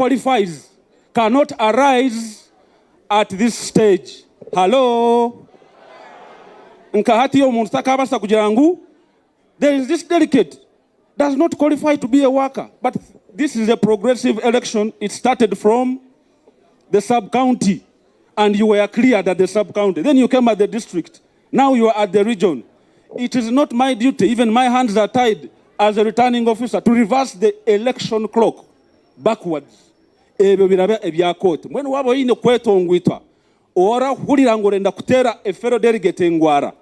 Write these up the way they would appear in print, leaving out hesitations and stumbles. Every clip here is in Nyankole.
qualifies cannot arise at this stage. Hallo? Nka hatiya omuntu takaabasa kugira ngu there is this delegate does not qualify to be a worker but this is a progressive election it started from the sub county and you were cleared at the sub county then you came at the district now you are at the region it is not my duty even my hands are tied as a returning officer to reverse the election clock backwards ebyo biraba ebya kooti mbwenu waaba oine kwetongwitwa orahurira ngu orenda kuteera a fellow delegate engwara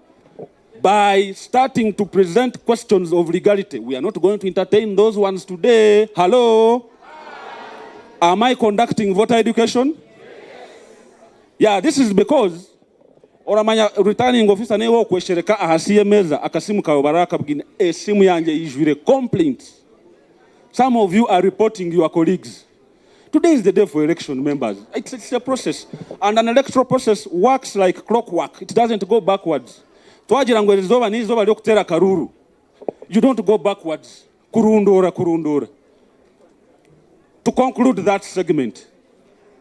by starting to present questions of legality we are not going to entertain those ones today hallo am I conducting voter education yeah this is because oramanya returning officer newe okweshereka ahansi y'emeeza akasimu kawe barakabwine esimu yangye eijwire complaints some of you are reporting your colleagues Today is the day for election members. It's, it's a process. And an electoral process works like clockwork. It doesn't go backwards. Twagira ngu erizooba n'eizooba ry'okuteera akaruuru. You don't go backwards. Kurunduura, kurunduura. To conclude that segment,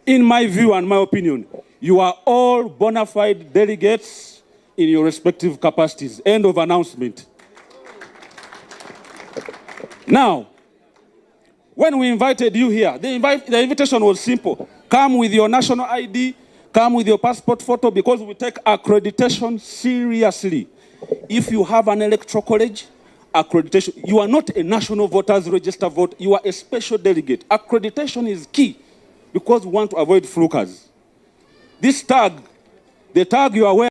in my view and my opinion, you are all bona fide delegates in your respective capacities. End of announcement. Now, When we invited you here, the, invite, the invitation was simple. Come with your national ID, come with your passport photo, because we take accreditation seriously. If you have an electoral college, accreditation, you are not a national voters register vote, you are a special delegate. Accreditation is key because we want to avoid flukers. This tag, the tag you are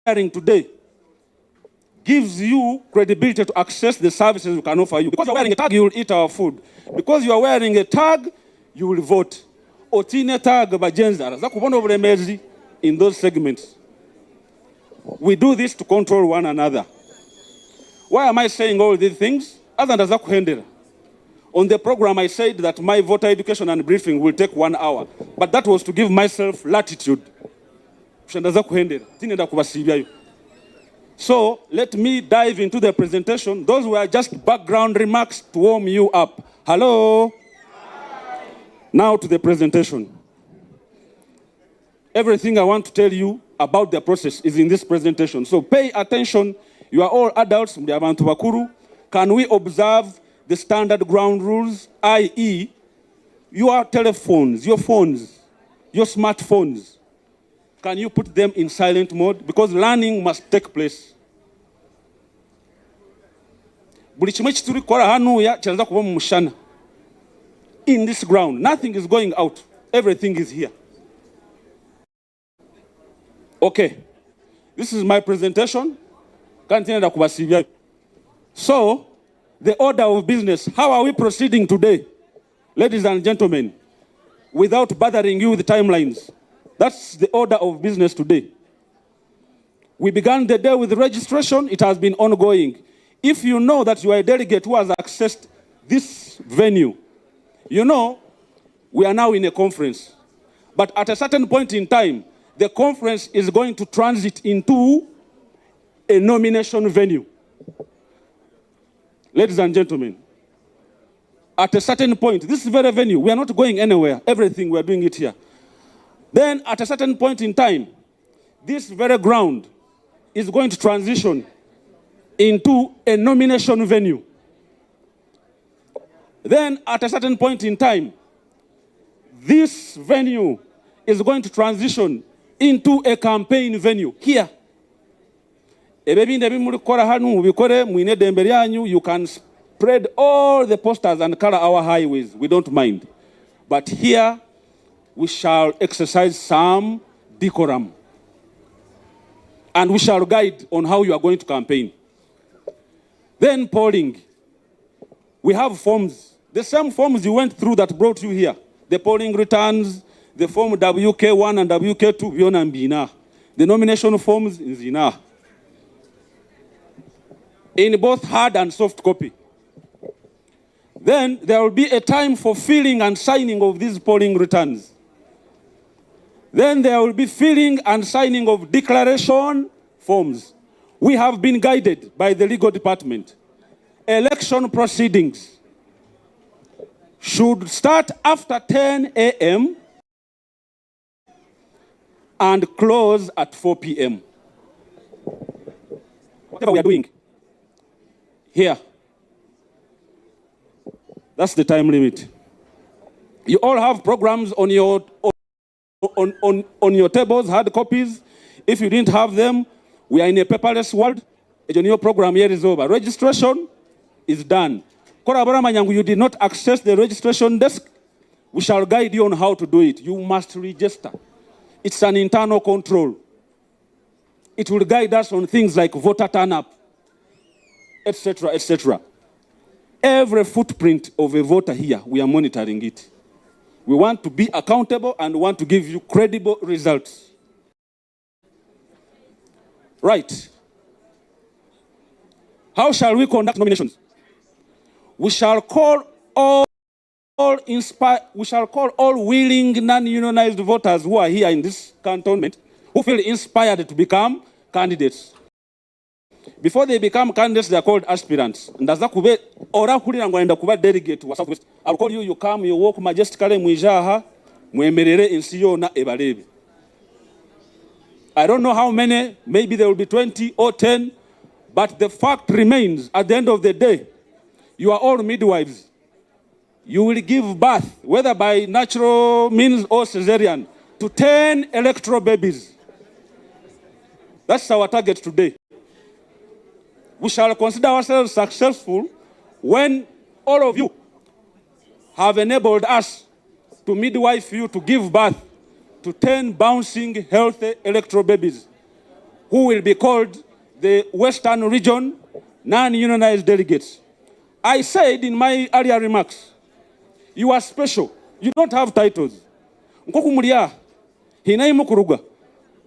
wearing today, gives you credibility to access the services we can offer you. Because you are wearing a tag, you will eat our food. Because you are wearing a tag, you will vote. Otiine tag bagyenzi araza kubona oburemeezi in those segments. We do this to control one another. Why am I saying all these things? Haza ndaza kuhendera. On the program I said that my voter education and briefing will take one hour, but that was to give myself latitude. Kusha ndaza kuhendera, tindenda kubasiibyayo. So let me dive into the presentation. Those were just background remarks to warm you up. Hello? Now to the presentation. Everything I want to tell you about the process is in this presentation. So pay attention. You are all adults, muri abantu bakuru. Can we observe the standard ground rules, i.e., your telephones, your phones, your smartphones, can you put them in silent mode? Because learning must take place. Buri kimwe eki turikukora hanuya kiraza kuba omu mushana. In this ground, nothing is going out, everything is here. Okay, this is my presentation. Kandi tinyenda kubasiibyayo. So, the order of business, how are we proceeding today? Ladies and gentlemen, without bothering you with timelines, that's the order of business today. We began the day with registration, it has been ongoing. If you know that you are a delegate who has accessed this venue, you know we are now in a conference. But at a certain point in time, the conference is going to transit into a nomination venue. Ladies and gentlemen, at a certain point, this very venue, we are not going anywhere. Everything, we are doing it here. Then at a certain point in time, this very ground is going to transition into a nomination venue. Then at a certain point in time, this venue is going to transition into a campaign venue here. Ebyo ebindi ebi murikukora hanu mubikore mwine edembe ryanyu, you can spread all the posters and colour our highways, we don't mind. But here we shall exercise some decorum and we shall guide on how you are going to campaign. Then polling. We have forms. The same forms you went through that brought you here. The polling returns, the form WK1 and WK2, byona mbiina. The nomination forms, nzina. In both hard and soft copy. Then there will be a time for filling and signing of these polling returns. Then there will be filling and signing of declaration forms. We have been guided by the legal department. Election proceedings. should start after 10 am and close at 4 pm. Whatever we are doing here, that's the time limit. You all have programs on your on, on, on your tables, hard copies. If you didn't have them, we are in a paperless world. Egyo niyo program y'erizooba. Registration is done. Koraba oramanya ngu you did not access the registration desk, we shall guide you on how to do it. You must register. It's an internal control. It will guide us on things like voter turn up, etc., etc. Every footprint of a voter here, we are monitoring it. We want to be accountable and want to give you credible results. Right. How shall we conduct nominations? We shall call all inspire, we shall call all willing non-unionized voters who are here in this cantonment who feel inspired to become candidates. Before they become candidates, they are called aspirants. Ndaza kube orahurira ngu ayenda kuba delegate wa Southwest. I'll call you, you come, you walk majestically mwije aha, mwemerere ensi yoona ebareebe. I don't know how many, maybe there will be 20 or 10, but the fact remains at the end of the day, you are all midwives. You will give birth, whether by natural means or cesarean, to 10 electoral babies. That's our target today. We shall consider ourselves successful when all of you have enabled us to midwife you to give birth to 10 bouncing, healthy electoral babies who will be called the Western Region non-unionized delegates. I said in my earlier remarks, you are special. You don't have titles. Nkoku muri aha, haine ahi murikuruga.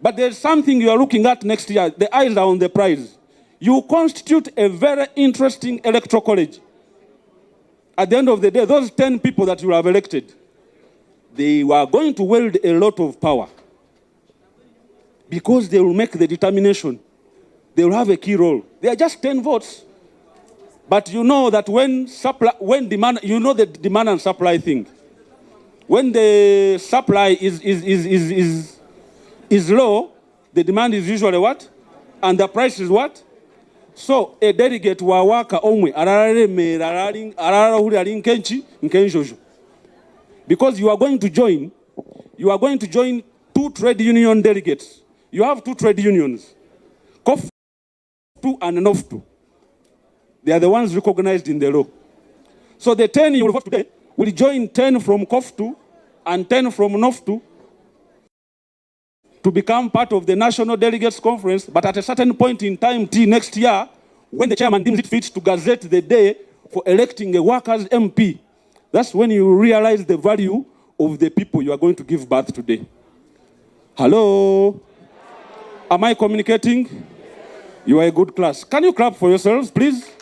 But there's something you are looking at next year. The eyes are on the prize. You constitute a very interesting electoral college. At the end of the day, those 10 people that you have elected, they were going to wield a lot of power because they will make the determination. They will have a key role. They are just 10 votes. But you know that when supply, when demand, you know the demand and supply thing. When the supply is low, the demand is usually what? And the price is what? So a delegate wa waka omwe arararemeera ararahurira ari nkenki nkenjojo. Because you are going to join two trade union delegates. You have two trade unions, COFTU and NOFTU. They are the ones recognized in the law. So the 10 you will vote today will join 10 from COFTU and 10 from NOFTU to become part of the National Delegates Conference. But at a certain point in time, T next year, when the chairman deems it fit to gazette the day for electing a workers' MP, that's when you realize the value of the people you are going to give birth today. Hello? Am I communicating? You are a good class. Can you clap for yourselves, please?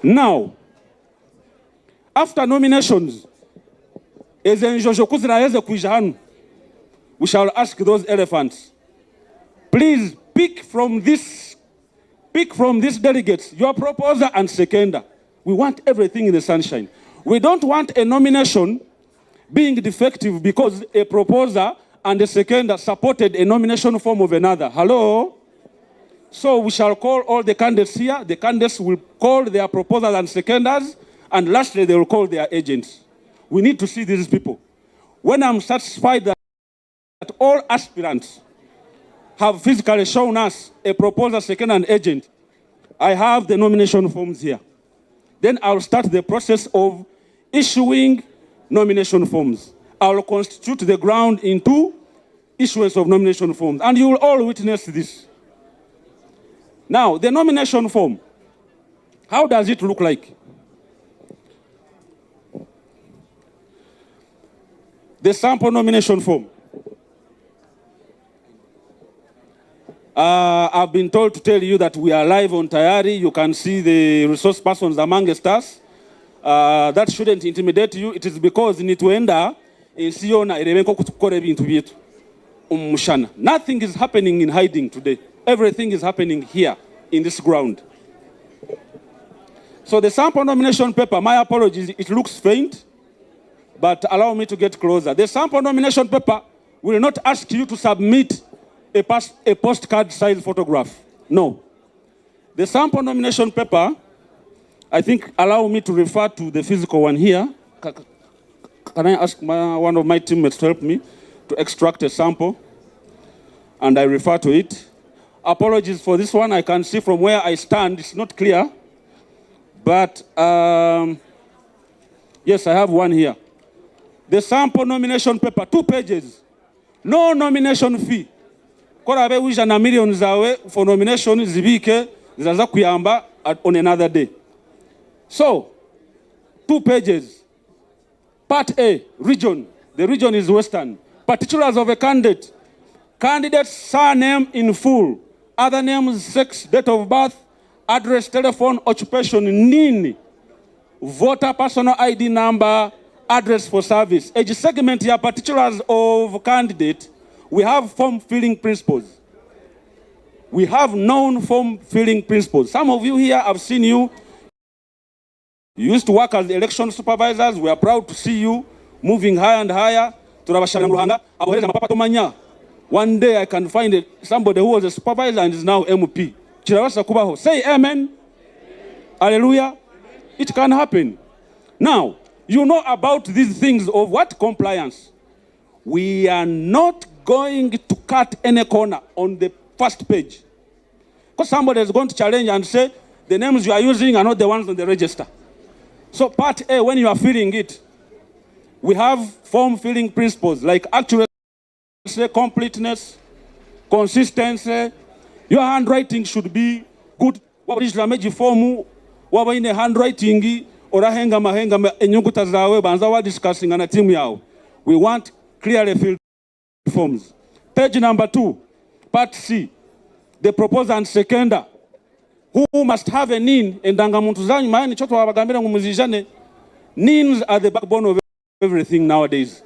Now, after nominations, ezo enjojo ku ziraheze kwija hanu, we shall ask those elephants, please pick from these delegates your proposer and seconder. We want everything in the sunshine. We don't want a nomination being defective because a proposer and a seconder supported a nomination form of another. Hello? So we shall call all the candidates here. The candidates will call their proposers and seconders, and lastly, they will call their agents. We need to see these people. When I'm satisfied that all aspirants have physically shown us a proposer, second, and agent, I have the nomination forms here. Then I'll start the process of issuing nomination forms. I'll constitute the ground into issuance of nomination forms, and you will all witness this. Now, the nomination form, how does it look like? The sample nomination form. I've been told to tell you that we are live on Tayari. You can see the resource persons amongst us. That shouldn't intimidate you. It is because nitwenda ensi yoona ereebe nk'oku tukukora ebintu byaitu omu mushana. Nothing is happening in hiding today. Everything is happening here in this ground. So the sample nomination paper, my apologies, it looks faint, but allow me to get closer. The sample nomination paper will not ask you to submit a, pass, a postcard size photograph. No. The sample nomination paper, I think, allow me to refer to the physical one here. Can I ask one of my teammates to help me to extract a sample? And I refer to it. Apologies for this one. I can see from where I stand, it's not clear. But yes, I have one here. The sample nomination paper, 2 pages. No nomination fee. Korabe wija na millions zawe for nomination zibike ziraza kuyamba on another day. So, 2 pages. Part A, region. The region is Western. Particulars of a candidate. Candidate surname in full. Other names, sex, date of birth, address, telephone, occupation, NIN, voter personal ID number, address for service. Each segment here, particulars of candidate, we have form filling principles. We have known form filling principles. Some of you here, I've seen you. You used to work as election supervisors. We are proud to see you moving higher and higher. Turabashana Ruhanga, abohereza amapapa tomanya. One day I can find somebody who was a supervisor and is now MP. Kirabasa kubaho. Say amen. Hallelujah. It can happen. Now, you know about these things of what? Compliance. We are not going to cut any corner on the first page. Because somebody is going to challenge and say, the names you are using are not the ones on the register. So part A, when you are filling it, we have form filling principles like accuracy, completeness, consistency. Your handwriting should be good. Wabona form, wabona handwriting, orahenga mahenga enyuguta zawe banza wa discussing na team yao. We want clearly filled forms. Page number 2, part C, the proposer and seconder who must have a NIN endangamuntu zanyu maana nicho twabagambira ngu muzijane. NINs are the backbone of everything nowadays.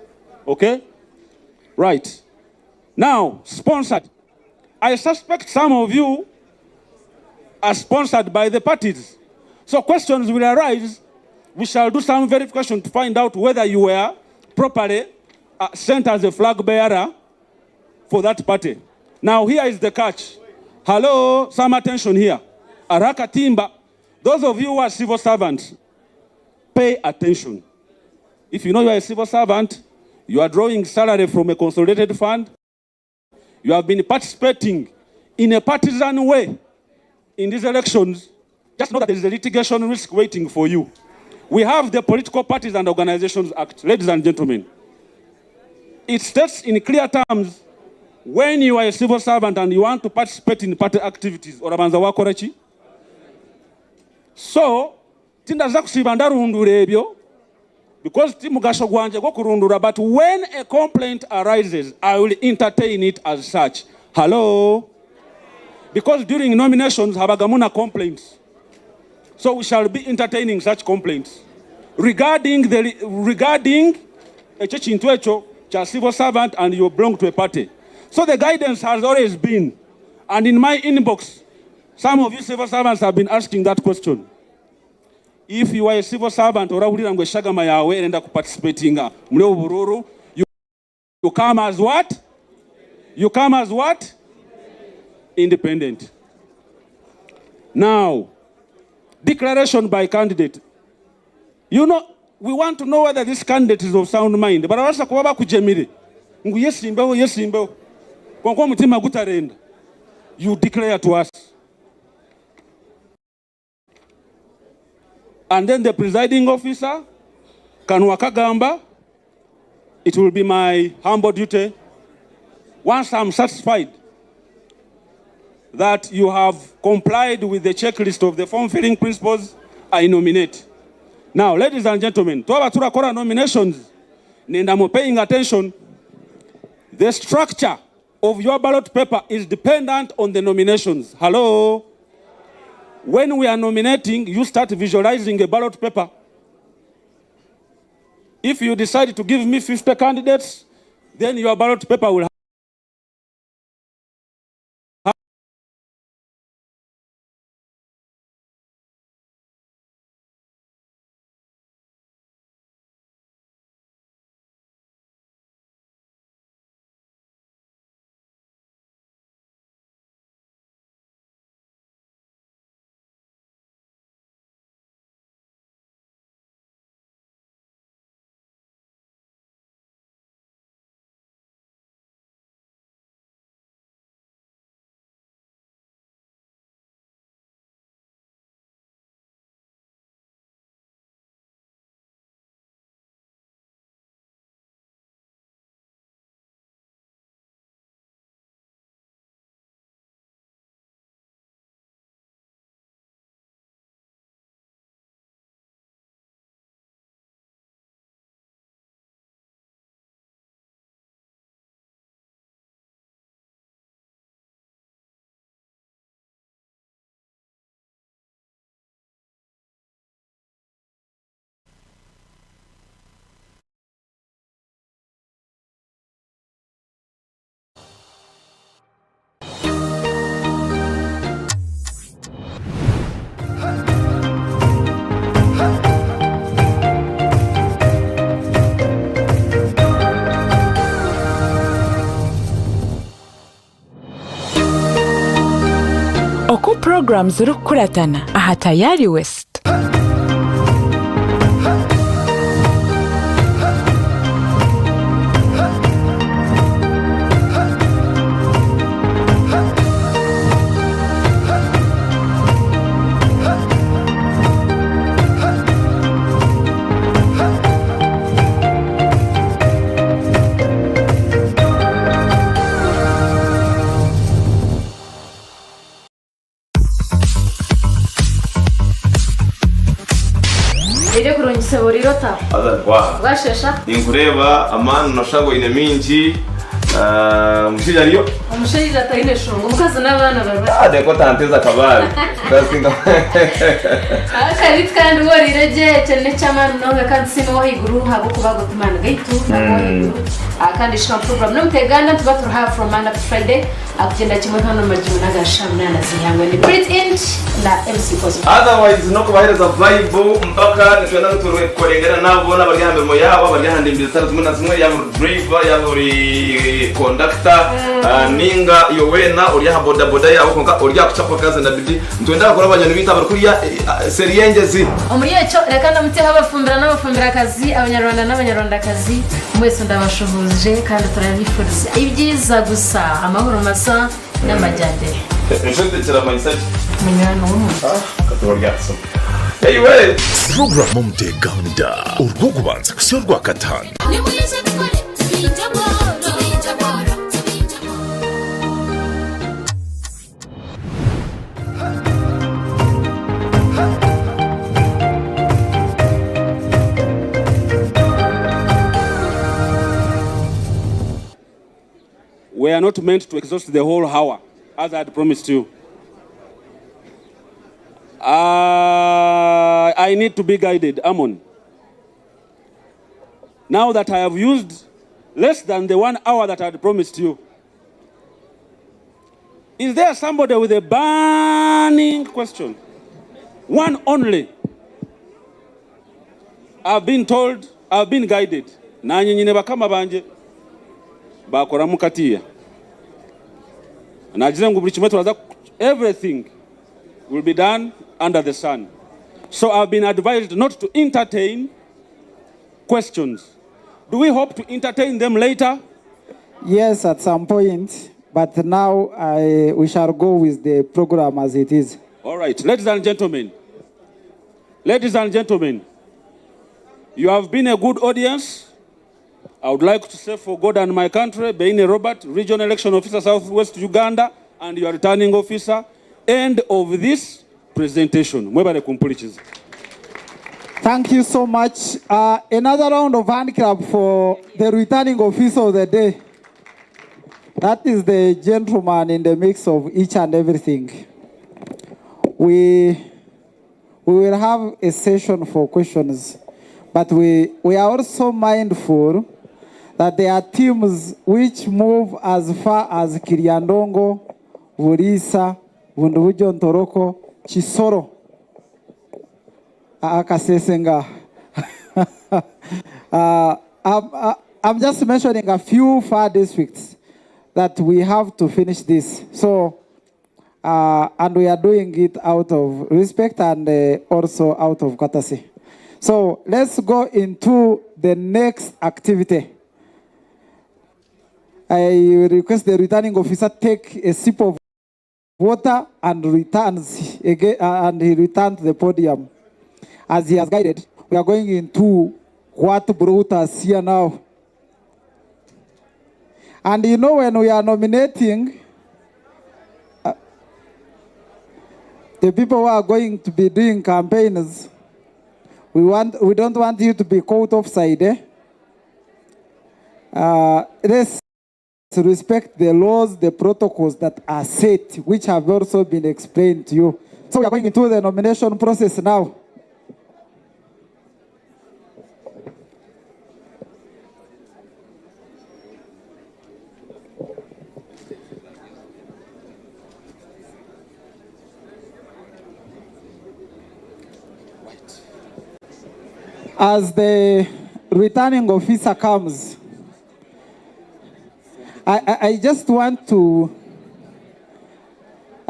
Okay? Right. Now, sponsored. I suspect some of you are sponsored by the parties. So questions will arise. We shall do some verification to find out whether you were properly sent as a flag bearer for that party. Now, here is the catch. Hello, some attention here. Araka Timba, those of you who are civil servants, pay attention. If you know you are a civil servant, you are drawing salary from a consolidated fund, you have been participating in a partisan way in these elections, just know that there is a litigation risk waiting for you. We have the Political Parties and Organizations Act, ladies and gentlemen. It states in clear terms, when you are a civil servant and you want to participate in party activities, orabanza wakora ki? So, tindaza kusiiba ndarundura ebyo, because ti mugasho gwanje gw'okurundura, but when a complaint arises, I will entertain it as such. Hello? Because during nominations, habagamu na complaints. So we shall be entertaining such complaints. Regarding ekyo kintu ekyo kya civil servant and you belong to a party. So the guidance has always been, and in my inbox, some of you civil servants have been asking that question. If you are a civil servant, orahurira ngu eshagama yawe erenda kuparticipatinga muri obururu, you come as what? You come as what? Independent. Now, declaration by candidate. You know, we want to know whether this candidate is of sound mind. But barabasa kuba bakujemire ngu yesimbeho yesimbeho konka omutima gutarenda. You declare to us. And then the presiding officer, Kanwa Kagamba, it will be my humble duty, once I'm satisfied that you have complied with the checklist of the form filling principles, I nominate. Now, ladies and gentlemen, twaba turakora nominations, nenda mo paying attention, the structure of your ballot paper is dependent on the nominations. Hello? When we are nominating, you start visualizing a ballot paper. If you decide to give me 50 candidates, then your ballot paper will have Puroguraamu zirikukuratana aha Tayari West. Reero kurungi sebo oriire ota? Haza ntwaha. Bwashesha? Ninkureeba amaani noshusha ngu oine mingi. Ah, omushaija ariyo? Omushaija taine shonga, omukazi n'abaana bari Ah, reka otanteza akabaare. Akabiti kandi waaba oriire gye ekyo n'eky'amaani munonga kandi tusiime ow'ahaiguru ahabw'okuba ago ti maani gaitu nagwo ow'ahaiguru. Ah, kandi shoma puroguraamu n'omuteeganda nituba turi aha from Monday up to Friday. Akugyenda kimwe hanu omu majuma n'aga shaaha munaana z'eihangwe ni Prit Int na MC Cosmo. Otherwise n'okubahereza vibe mpaka nitwenda ngu turekorengane naabo boona abari aha mirimo yaabo abari aha ndembi zitari zimwe na zimwe yaaba ori driver yaaba ori conductor ninga iwe weena ori aha boda boda yaawe kwonka ori aha kucapa kazi na bidii nitwenda abakora banywani baitu abari kuriya seeri y'engyezi. Omuri ekyo reka ndamutseho abafumbira n'abafumbirakazi, Abanyarwanda n'Abanyarwandakazi, mwesi ndabashuhuuje kandi turabifuriza ebyiza gusa, amahoro masa n'amajyambere. Enshozi kiramanyisa ki? Munywani w'omuntu. Katuba ryatusoma. Eiwe! Puroguraamu Omuteeganda Orw'okubanza kuhitsya Orwakataano. We are not meant to exhaust the whole hour, as I had promised you. I need to be guided, Amon. Now that I have used less than the one hour that I had promised you, is there somebody with a burning question? One only. I've been told, I've been guided. Nanye nyine bakama banje bakoramu katiya. Nagize ngu buri kimwe turaza everything will be done under the sun. So I've been advised not to entertain questions. Do we hope to entertain them later? Yes, at some point, but now I, we shall go with the program as it is. All right, ladies and gentlemen, ladies and gentlemen, you have been a good audience. I would like to say for God and my country, Beine Robert, Regional Election Officer, Southwest Uganda, and your returning officer, end of this presentation. Mwebale kumpurikiza. Thank you so much. Another round of hand clap for the returning officer of the day. That is the gentleman in the mix of each and everything. We will have a session for questions, but we are also mindful that there are teams which move as far as Kiryandongo, Bulisa, Bundibugyo Ntoroko, Kisoro, Akasesenga. I'm just mentioning a few far districts that we have to finish this. And we are doing it out of respect and also out of courtesy. So let's go into the next activity. I request the returning officer take a sip of water and returns again, and he returned to the podium. As he has guided, we are going into what brought us here now. And when we are nominating, the people who are going to be doing campaigns, we don't want you to be caught offside. Let's respect the laws, the protocols that are set, which have also been explained to you. So we are going into the nomination process now. As the returning officer comes,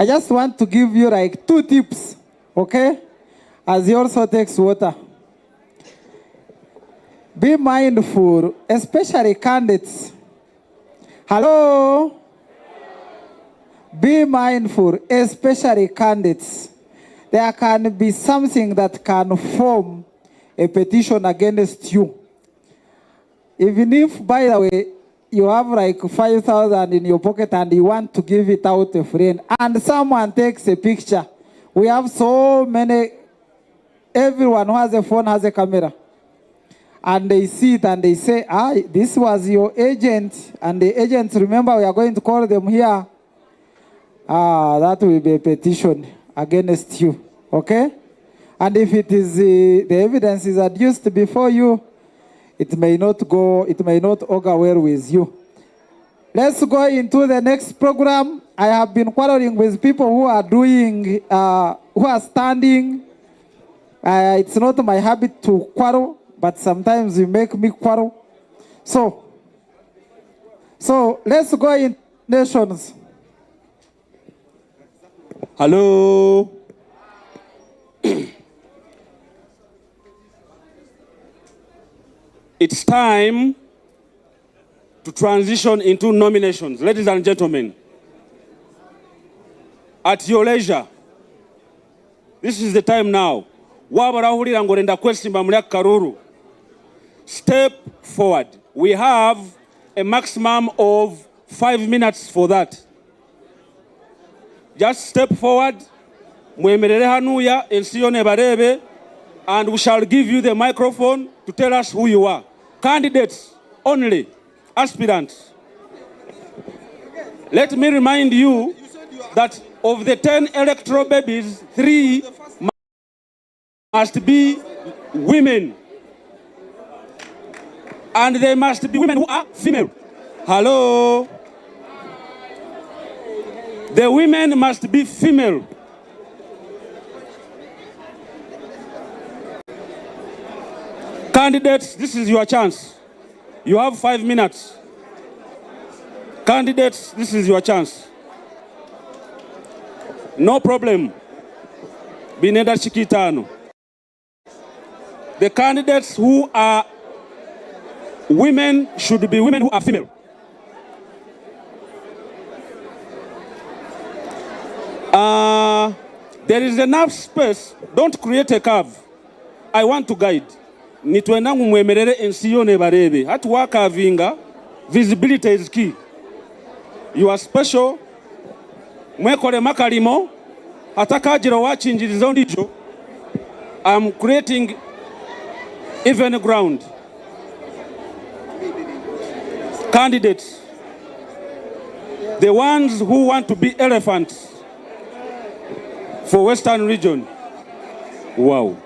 I just want to give you like two tips, okay? As he also takes water. Be mindful, especially candidates. Hello? Be mindful, especially candidates. There can be something that can form a petition against you. Even if, by the way, you have like 5,000 in your pocket and you want to give it out to a friend, and someone takes a picture. We have so many, everyone who has a phone has a camera. And they see it and they say, ah, this was your agent. And the agents, remember, we are going to call them here. Ah, that will be a petition against you. Okay? And if it is the evidence is adduced before you, it may not go, it may not augur well with you. Let's go into the next program. I have been quarreling with people who are doing, who are standing. It's not my habit to quarrel, but sometimes you make me quarrel. So let's go in nations. Hello. It's time to transition into nominations. Ladies and gentlemen, at your leisure, this is the time now. Waaba orahurira ngu orenda kwesimba muri aka karuru, step forward. We have a maximum of 5 minutes for that. Just step forward, mwemerere hanuya, ensi yoona ebareebe, and we shall give you the microphone to tell us who you are. Candidates only, aspirants. Let me remind you that of the 10 electoral babies, three must be women. And they must be women who are female. Hello? The women must be female. Candidates, this is your chance. You have 5 minutes. Candidates, this is your chance. No problem. Binenda chikitano. The candidates who are women should be women who are female. There is enough space. Don't create a curve. I want to guide. Nitwenda ngu mwemerere ensi yoona ebareebe. Hati wakavinga, visibility is key. You are special. Mwekoremu akarimo, hatakagira owakingiriza ondijo. I'm creating even ground. Candidates, the ones who want to be elephants for Western region. Wow.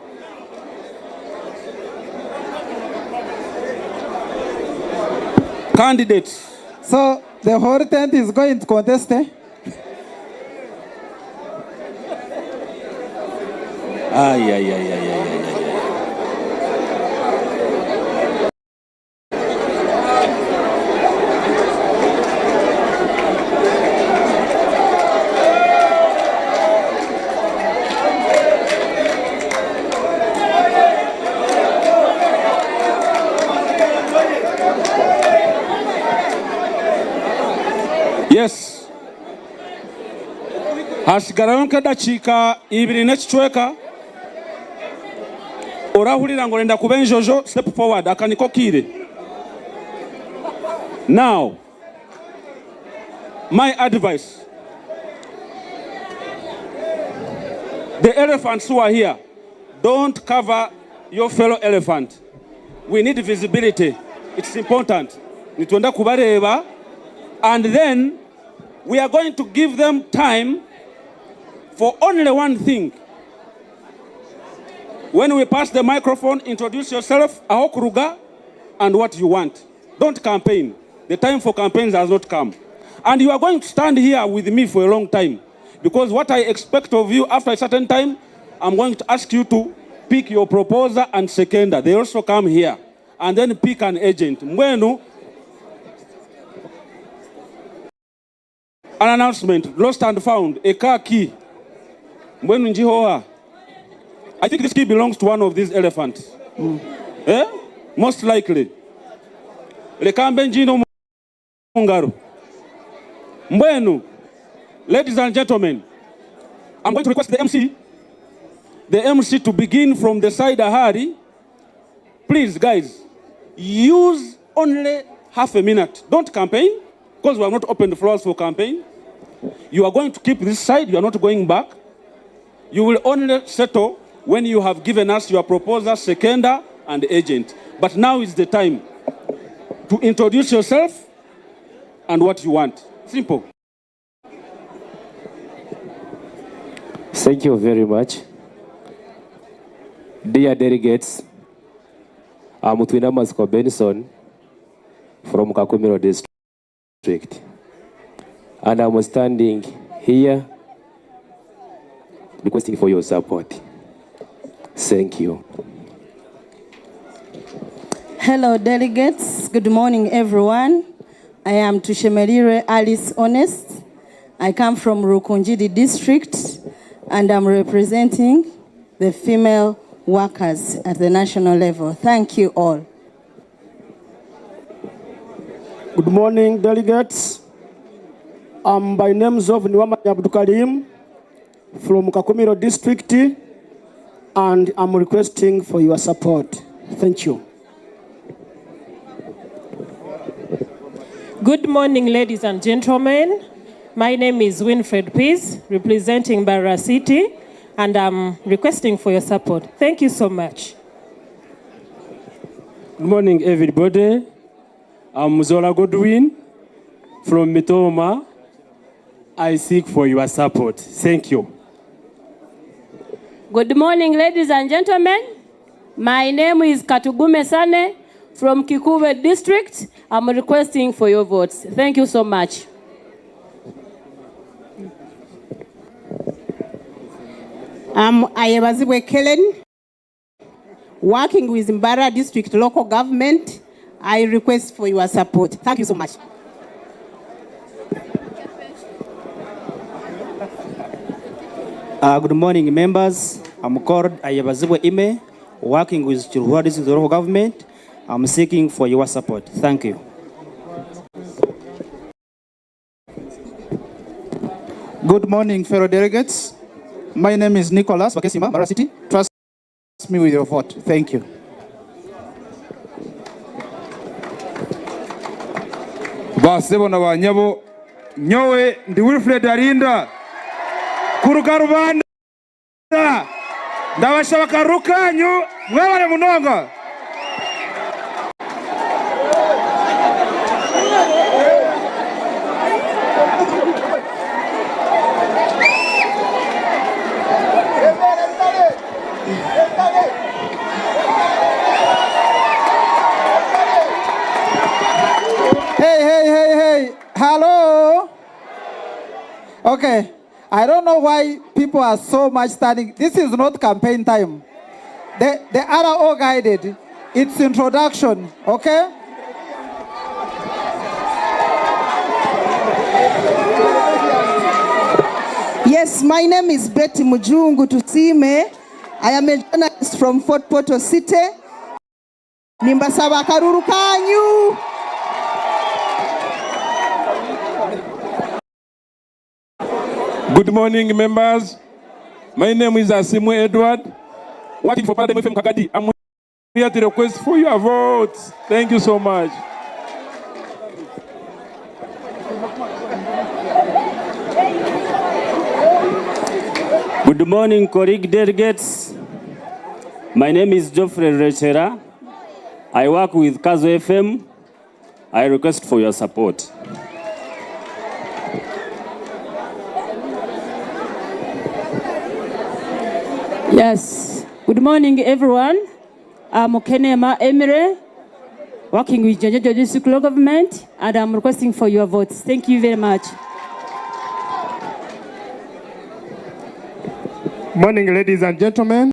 Candidates, So the whole tent is going to contest, eh? Ay, ay, ay, ay, ay, ay, ay. Yes. Hasigarayo nk'edakiika ibiri n'ekicweka. Orahurira ngu orenda kuba enjojo, step forward. Aka niko kiire. Now, my advice, the elephants who are here, don't cover your fellow elephant. We need visibility. It's important. Nitwenda kubareeba, and then we are going to give them time for only one thing. When we pass the microphone, introduce yourself, ahokuruga, and what you want. Don't campaign. The time for campaigns has not come. And you are going to stand here with me for a long time. Because what I expect of you after a certain time, I'm going to ask you to pick your proposer and seconder. They also come here. And then pick an agent. Mbwenu, An announcement, lost and found, a car key. Mbwenu ngihe oha? I think this key belongs to one of these elephants. Eh? Most likely. Reka mbe ngiine omu ngaro. Mbwenu, ladies and gentlemen, I'm going to request the MC, the MC to begin from the side ahari. Please, guys, use only half a minute. Don't campaign, because we have not opened the floors for campaign. You are going to keep this side, you are not going back. You will only settle when you have given us your proposer, seconder, and agent. But now is the time to introduce yourself and what you want. Simple. Thank you very much. Dear delegates, I'm Twinamatsiko Benson from Kakumiro District. And I'm standing here requesting for your support. Thank you. Hello, delegates. Good morning, everyone. I am Tushemerire Alice Honest. I come from Rukungiri District, and I'm representing the female workers at the national level. Thank you all. Good morning, delegates. I'm by names of Niwama Abdukarim from Kakumiro District, and I'm requesting for your support. Thank you. Good morning, ladies and gentlemen. My name is Winfred Peace, representing Barra City, and I'm requesting for your support. Thank you so much. Good morning, everybody. I'm Zola Godwin from Mitoma. I seek for your support. Thank you. Good morning, ladies and gentlemen. My name is Katugume Sane from Kikuube District. I'm requesting for your votes. Thank you so much. I'm Ayebazibwe Kellen, working with Mbarara District Local Government. I request for your support. Thank you so much. Good morning, members. I'm called Ayebazibwe Ime, working with Kiruhura District Local Government. I'm seeking for your support. Thank you. Good morning, fellow delegates. My name is Nicholas Bakesima, Mbarara City. Trust me with your vote. Thank you. Basebo na banyabo, nyowe ndi Wilfred Arinda kuruga Rubanda, ndabashaba karukanyu mwebale munonga. Hey, hey, hey, hey. Hello. Okay. I don't know why people are so much standing. This is not campaign time. The RO guided. It's introduction, okay? Yes, my name is Betty Mujungu Tusime. I am a journalist from Fort Portal City. Nimbasaba karuru kanyu. Good morning, members. My name is Asimwe Edward, working for Paradigm FM Kagadi. I'm here to request for your votes. Thank you so much. Good morning, colleague delegates. My name is Geoffrey Rechera. I work with Kazo FM. I request for your support. Yes. Good morning, everyone. I'm Kenema Emire, working with Kyenjojo District Local Government, and I'm requesting for your votes. Thank you very much. Morning, ladies and gentlemen.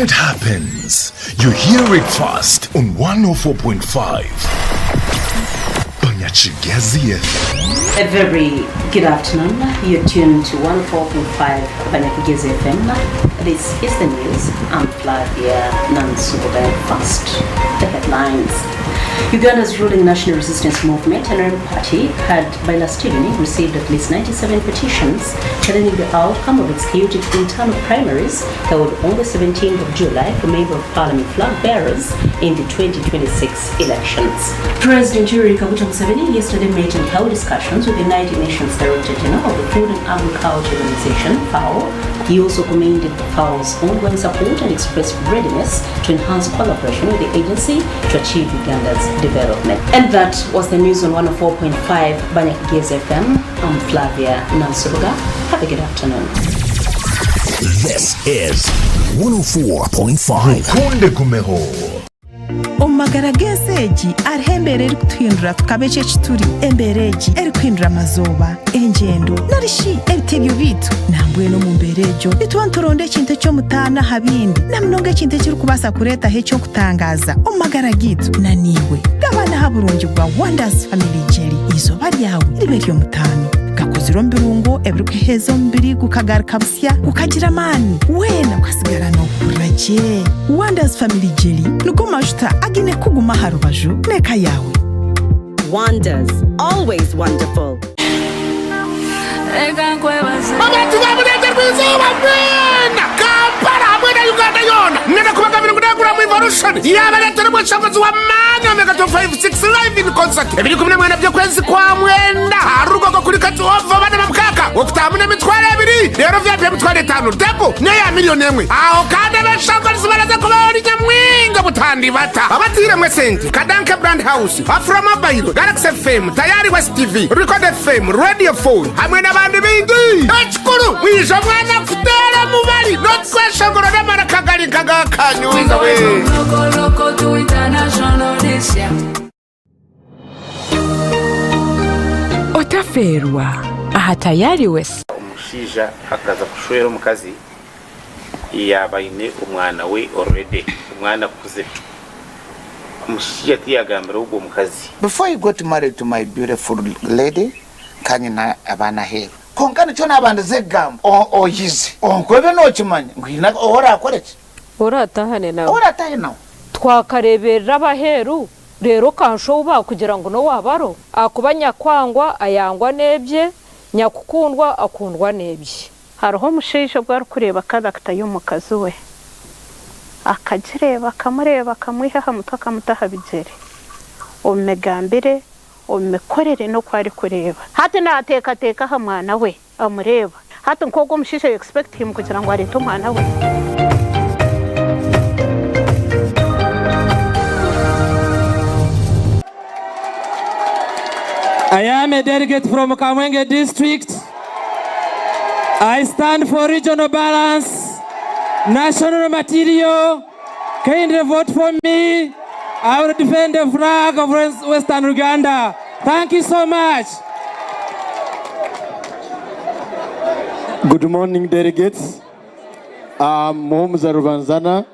When it happens, you hear it first on 104.5 Banyakigezi FM. A very good afternoon. You're tuned to 104.5 Banyakigezi FM. This is the news. I'm Flavia Nansubuga. First, the headlines. Uganda's ruling National Resistance Movement, NRM Party, had by last evening received at least 97 petitions challenging the outcome of its chaotic internal primaries held on the 17th of July for Member of Parliament flag bearers in the 2026 elections. President Yoweri Kaguta Museveni yesterday met and held discussions with the United Nations Director General of the Food and Agriculture Organization, FAO. He also commended FAO's ongoing support and expressed readiness to enhance collaboration with the agency to achieve Uganda's development. And that was the news on 104.5 Banyakigezi FM. I'm Flavia Nansubuga. Have a good afternoon. This is 104.5. Rukunde Gumeho. Omu magara g'ensi egi hariho embeera erikutuhindura tukaba eki eki turi. Embeera egi erikuhindura amazooba, engyendo nari shi ebitebyo byaitu. Nambwenu omu mbeera egyo nituba nituronda ekintu eky'omutaano aha bindi na munonga ekintu ekirikubaasa kureetaho eky'okutangaaza omu magara gaitu. Na naiwe gabana aha burungi bwa Wonders Family Jelly eizooba ryawe ribe ery'omutaano. Gakozirwe omu birungo ebirikuheeza omubiri gukagaruka busya gukagira amaani weena okasigara noohurira gye. Wonders Family Jelly nigo majuta againe kukuguma aha rubaju n'eka yaawe. Wonders, always wonderful. Abantu ba Burengyerwa Izooba mwena, Kampala hamwe na Uganda yoona, mwena kubagambira ngu Nagura Revolution yaabareetera omweshangozi w'amaani Omega 256 Live in Concert ebiri 19 by'okwezi kwa mwenda aha Rugogo kuri Kati Oval bana ba mukaka okutaahamu n'emitwaro ebiri reero VIP emitwaro etaano table n'eya miriyoni emwe. Aho kandi abeshongorizi baraza kubaho ori nyamwingi obutandibata abatairemu esente Kadanke Brand House, Afro Mobile, Galaxy FM, Tayari West TV, Record FM, Radio Phone hamwe n'abandi baingi. Ekikuru mwije omwana kuteera omubari n'otweshongoro n'amaraka gari nk'aga Kanyuza we. Otafeerwa aha Tayari West. Omushaija akaza kushwera omukazi yaaba aine omwana we already, omwana akuzire. Omushaija tiyagambira ogwo mukazi. Before I got married to my beautiful lady, nka nyine abaana aheeru. Kwonka nikyo naabandize kugamba, oyize onkoobe nookimanya ngu haine ou oraakore ki? Oraatahane nawe. Ou oraatahe nawe. Twakareeberera ab'aheeru reero okansha ou baakugira ngu n'owa baro? Ahakuba nyakwangwa ayangwa n'ebye, nyakukundwa akundwa n'ebye. Hariho omushaija obu arikureeba character y'omukazi we, akagireeba akamureeba akamwiha aha mutwe akamuta aha bigyere, omu migambire, omu mikorere n'oku arikureeba. Hati naateekateeka aha mwana we, amureeba. Hati nk'ogwo omushaija you expect him kugira ngu areete omwana we? I am a delegate from Kamwenge district. I stand for regional balance, national material. Kindly vote for me. I will defend the flag of Western Uganda. Thank you so much. Good morning, delegates. I'm Muhumuza Rubanzana,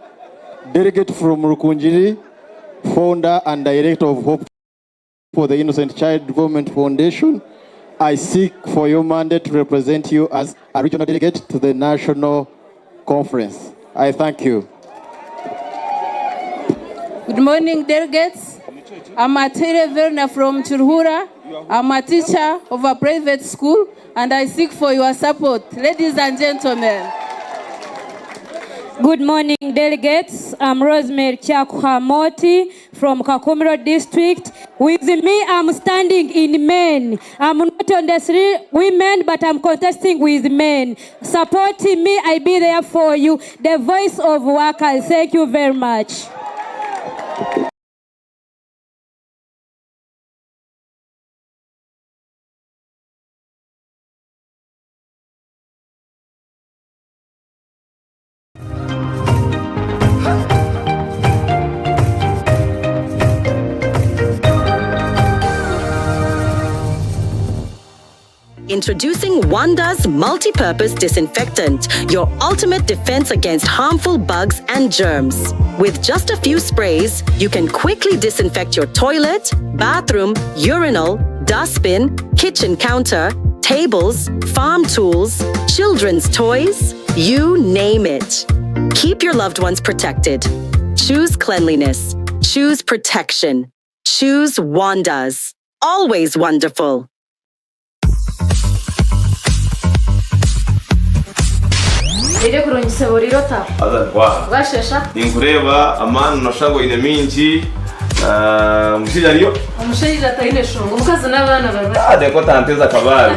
delegate from Rukungiri, founder and director of Hope for the Innocent Child Development Foundation. I seek for your mandate to represent you as a regional delegate to the national conference. I thank you. Good morning, delegates. I'm Atere Verna from Kiruhura. I'm a teacher of a private school, and I seek for your support, ladies and gentlemen. Good morning, delegates. I'm Rosemary Kyakuhamoti from Kakumiro District. With me, I'm standing in men. I'm not on the three women, but I'm contesting with men. Supporting me, I be there for you. The voice of workers. Thank you very much. In Introducing Wanda's Multi-Purpose Disinfectant, your ultimate defense against harmful bugs and germs. With just a few sprays, you can quickly disinfect your toilet, bathroom, urinal, dustbin, kitchen counter, tables, farm tools, children's toys, you name it. Keep your loved ones protected. Choose cleanliness. Choose protection. Choose Wanda's. Always wonderful. Reero kurungisa buriire ota? Haza ntwaha. Bwashesha? Ninkureeba amaani noshusha ngu oine mingi. Ah, omushaija ariyo? Omushaija taine shonga, omukazi n'abaana bari Ah, reka otanteza akabaare.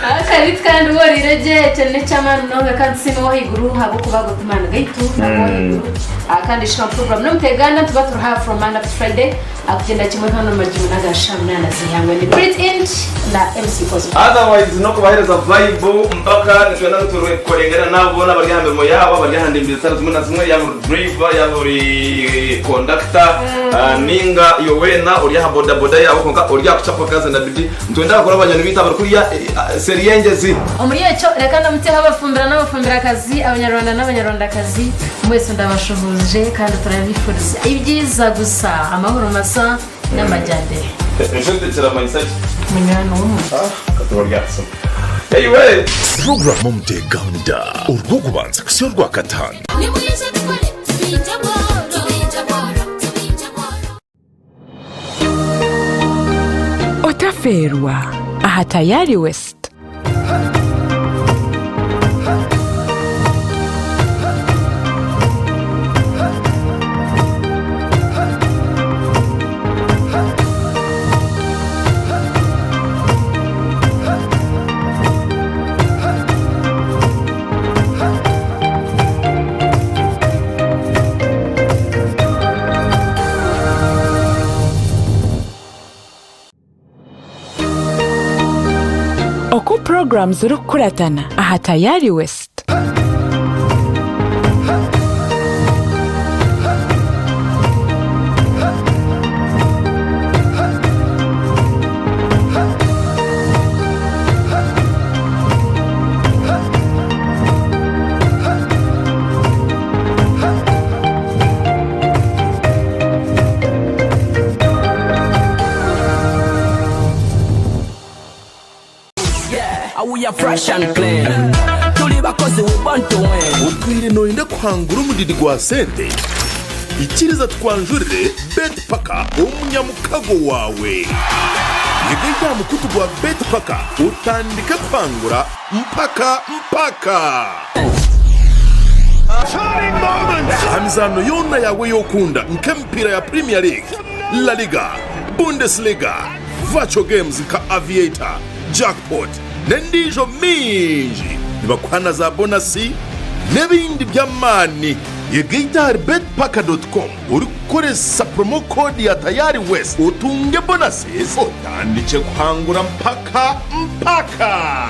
Akabiti kandi woriire gye ekyo n'eky'amaani munonga kandi tusiime ow'ahaiguru ahabw'okuba ago ti maani gaitu n'ag'ow'ahaiguru. Ah, kandi shoma program n'omuteeganda nituba turi ha from Monday up to Friday Akugyenda kimwe hano magingo n'aga shaaha munaana z'eihangwe ni Prit Int na MC Cosmo. Otherwise n'okubaheereza vibe mpaka nitwenda ngu turekorengane naabo boona abari aha mirimo yaabo abari aha ndembo zitari zimwe na zimwe yaaba ori driver yaaba ori conductor ninga iwe weena ori aha boda boda yaawe kwonka ori aha kucapa kazi na bidii nitwenda abakora banywani baitu abari kuriya seeri y'engyezi. Omuri ekyo reka ndamutseho abafumbira n'abafumbirakazi, Abanyarwanda n'Abanyarwandakazi, mwese ndabashuhuje kandi turabifuriza ibyiza gusa, amahoro masa n'amajyambere. Enshuti kiramanyisa ki? Munywani w'omuntu. Katuba ryatusoma. Eiwe! Puroguramu Omuteeganda orw'okubanza kuhitsya orwakataano. Otafeerwa aha Tayari West. Oku puroguramu zirikukuratana aha Tayari West. Otwire nooyenda kuhangura omudidi gwa sente? Ikiriza tukwanjurire Betpaka omunyamukago waawe. Yegaita aha mukutu gwa Betpaka otandike kuhangura mpaka mpaka! Aha mizaano yoona yaawe ei okunda nk'emipiira ya Premier League, La Liga, Bundesliga, Virtual games nka Aviator, Jackpot n'endiijo mingi nibakuha na za bonasi n'ebindi by'amaani. Yegaita ahari betpaka.com orikukoresa promo code ya Tayari West otunge bonuses otandikye kuhangura mpaka mpaka!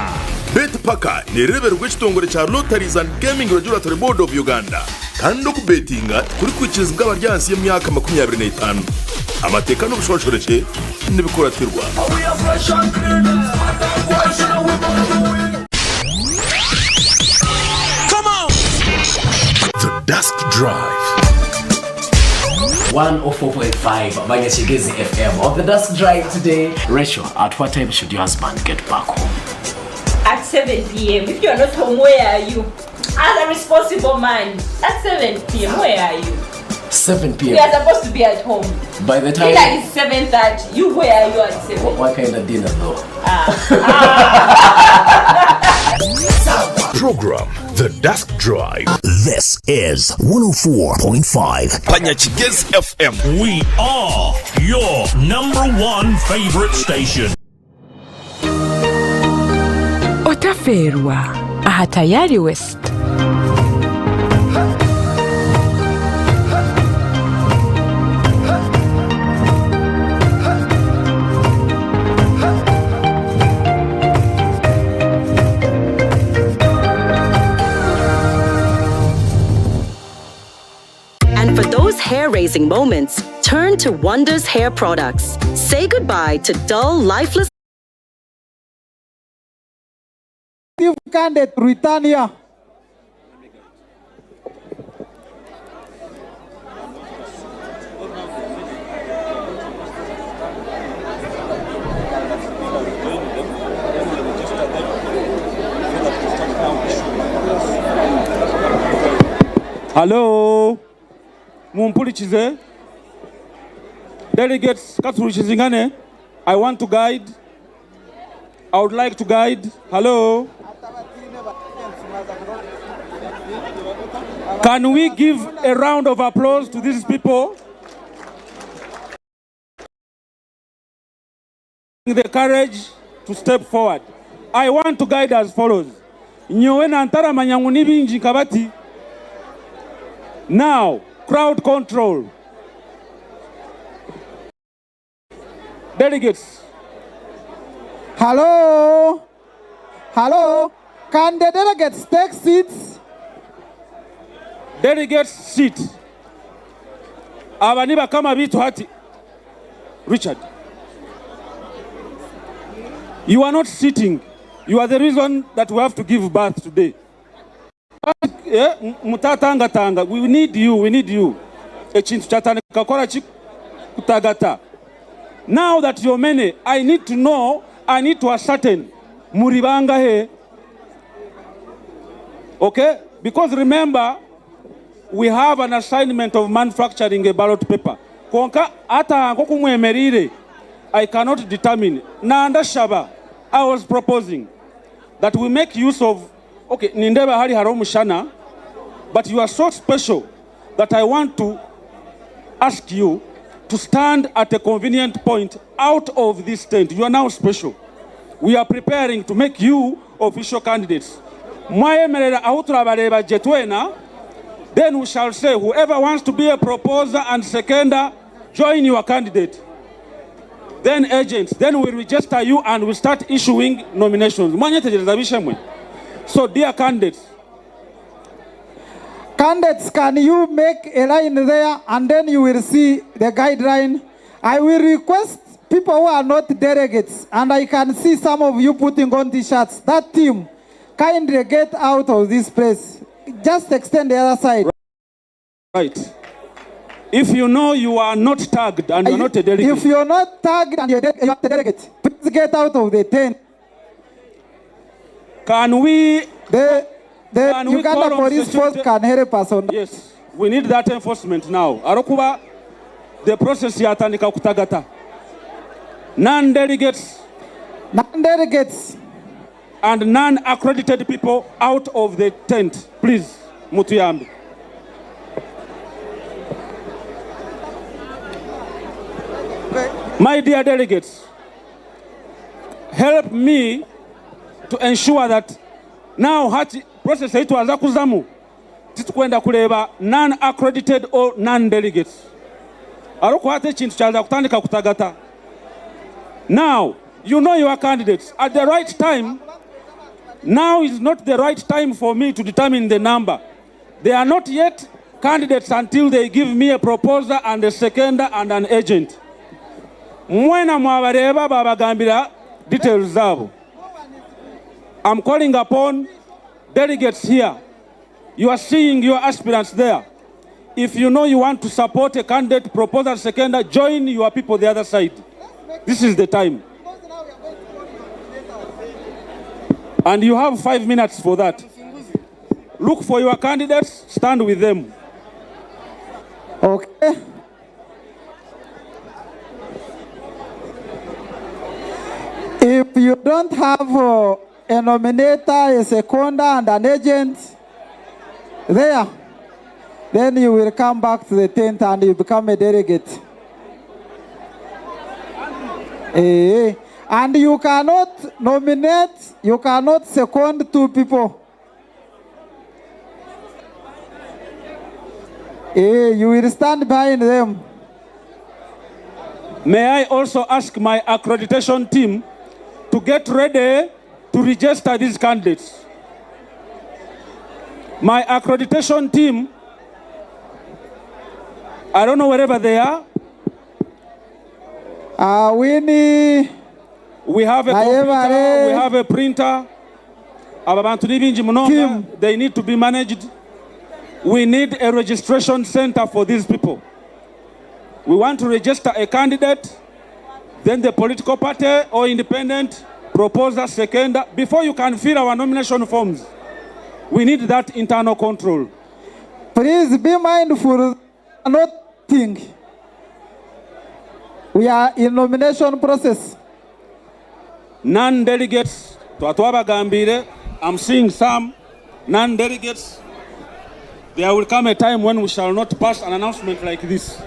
Betpaka nereebererwa ekitongore kya Lotteries and Gaming Regulatory Board of Uganda kandi okubetinga tikurikwikirizibwa abari ahansi y'emyaka 25. Amateeka n'obushonshorekye nibikuratirwa. The Dusk Drive. 104.5 Banyakigezi FM. On the Dusk Drive today, Rachel, at what time should your husband get back home? At 7 p.m. If you're not home, where are you? As a responsible man, at 7 p.m., where are you? 7 p.m. We are supposed to be at home. By the time. Dinner is 7.30. You, where are you at 7? What kind of dinner though? Program The Dusk Drive. This is 104.5 Banyakigezi FM. We are your number one favorite station. Otafeerwa aha Tayari West. And for those hair raising moments, turn to Wonders Hair Products. Say goodbye to dull, lifeless. candidate to return here. Hello, mumpurikize. Delegates, katuhurikizingane. I want to guide. I would like to guide. Hello. Can we give a round of applause to these people? The courage to step forward. I want to guide as follows. Nyowe nantaramanya ngu ni bingi nkabati. Now, crowd control. Delegates. Hello? Hello? Can the delegates take seats? Delegates sit. Aba ni bakama bitu hati. Richard. You are not sitting. You are the reason that we have to give birth today. Eh, mutatangatanga. We need you. We need you. Ekintu kyatandika kukora ki kutagata. Now that you're many, I need to know, I need to ascertain. Muri bangahe. Okay? Because remember, we have an assignment of manufacturing a ballot paper. Konka ata nkoku mwemerire, I cannot determine. Nandashaba, I was proposing that we make use of, okay, nindeba hari hariho omushana, but you are so special that I want to ask you to stand at a convenient point out of this tent. You are now special. We are preparing to make you official candidates. Mwayemerera ahu turabareba gye twena, then we shall say whoever wants to be a proposer and seconder, join your candidate. Then agents, then we register you and we start issuing nominations. Mwanyetegereza bishemwe. So dear candidates, Candidates, can you make a line there and then you will see the guideline? I will request people who are not delegates, and I can see some of you putting on t-shirts. That team, kindly get out of this place. Just extend the other side. Right. If you know you are not tagged and you are not a delegate. If you're not tagged and you're a delegate, please get out of the tent. Can we? The Can we Uganda call on Police Force security- can help us on that. Yes, we need that enforcement now. Arokuba, the process yatandika kutagata. Non-delegates. Non-delegates. And non-accredited people out of the tent. Please, mutuyambe. My dear delegates, help me to ensure that now hati process eitwaza kuzamu titukwenda kureeba non-accredited or non-delegates. Arokuhata ekintu kyaza kutandika kutagata. Now, you know your candidates. At the right time, now is not the right time for me to determine the number. They are not yet candidates until they give me a proposer and a seconder and an agent. Mwena mwabareeba babagambira details zaabo. I'm calling upon delegates here. You are seeing your aspirants there. If you know you want to support a candidate, proposer, seconder, join your people the other side. This is the time. And you have 5 minutes for that. Look for your candidates, stand with them. Okay. If you don't have a nominator, a seconder, and an agent there, then you will come back to the tent and you become a delegate. Eh, and you cannot nominate, you cannot second two people. Eh, you will stand behind them. May I also ask my accreditation team to get ready to register these candidates. My accreditation team, I don't know wherever they are. Winnie. We have a computer, we have a printer. Aba bantu ni baingi munonga, they need to be managed. We need a registration center for these people. We want to register a candidate, then the political party or independent proposer, seconder, before you can fill our nomination forms. We need that internal control. Please be mindful, not think. We are in nomination process. Non-delegates, twaba twabagambiire, I'm seeing some non-delegates. There will come a time when we shall not pass an announcement like this.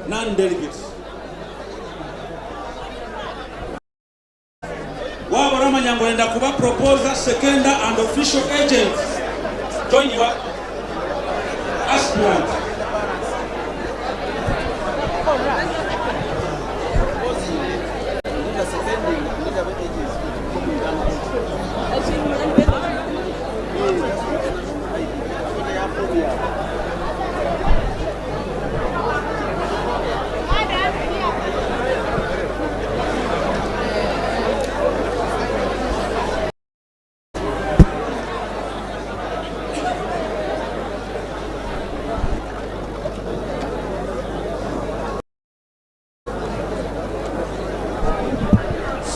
Non-delegates. Waaba oramanya ngu orenda kuba proposer, seconder and official agent, join your aspirant.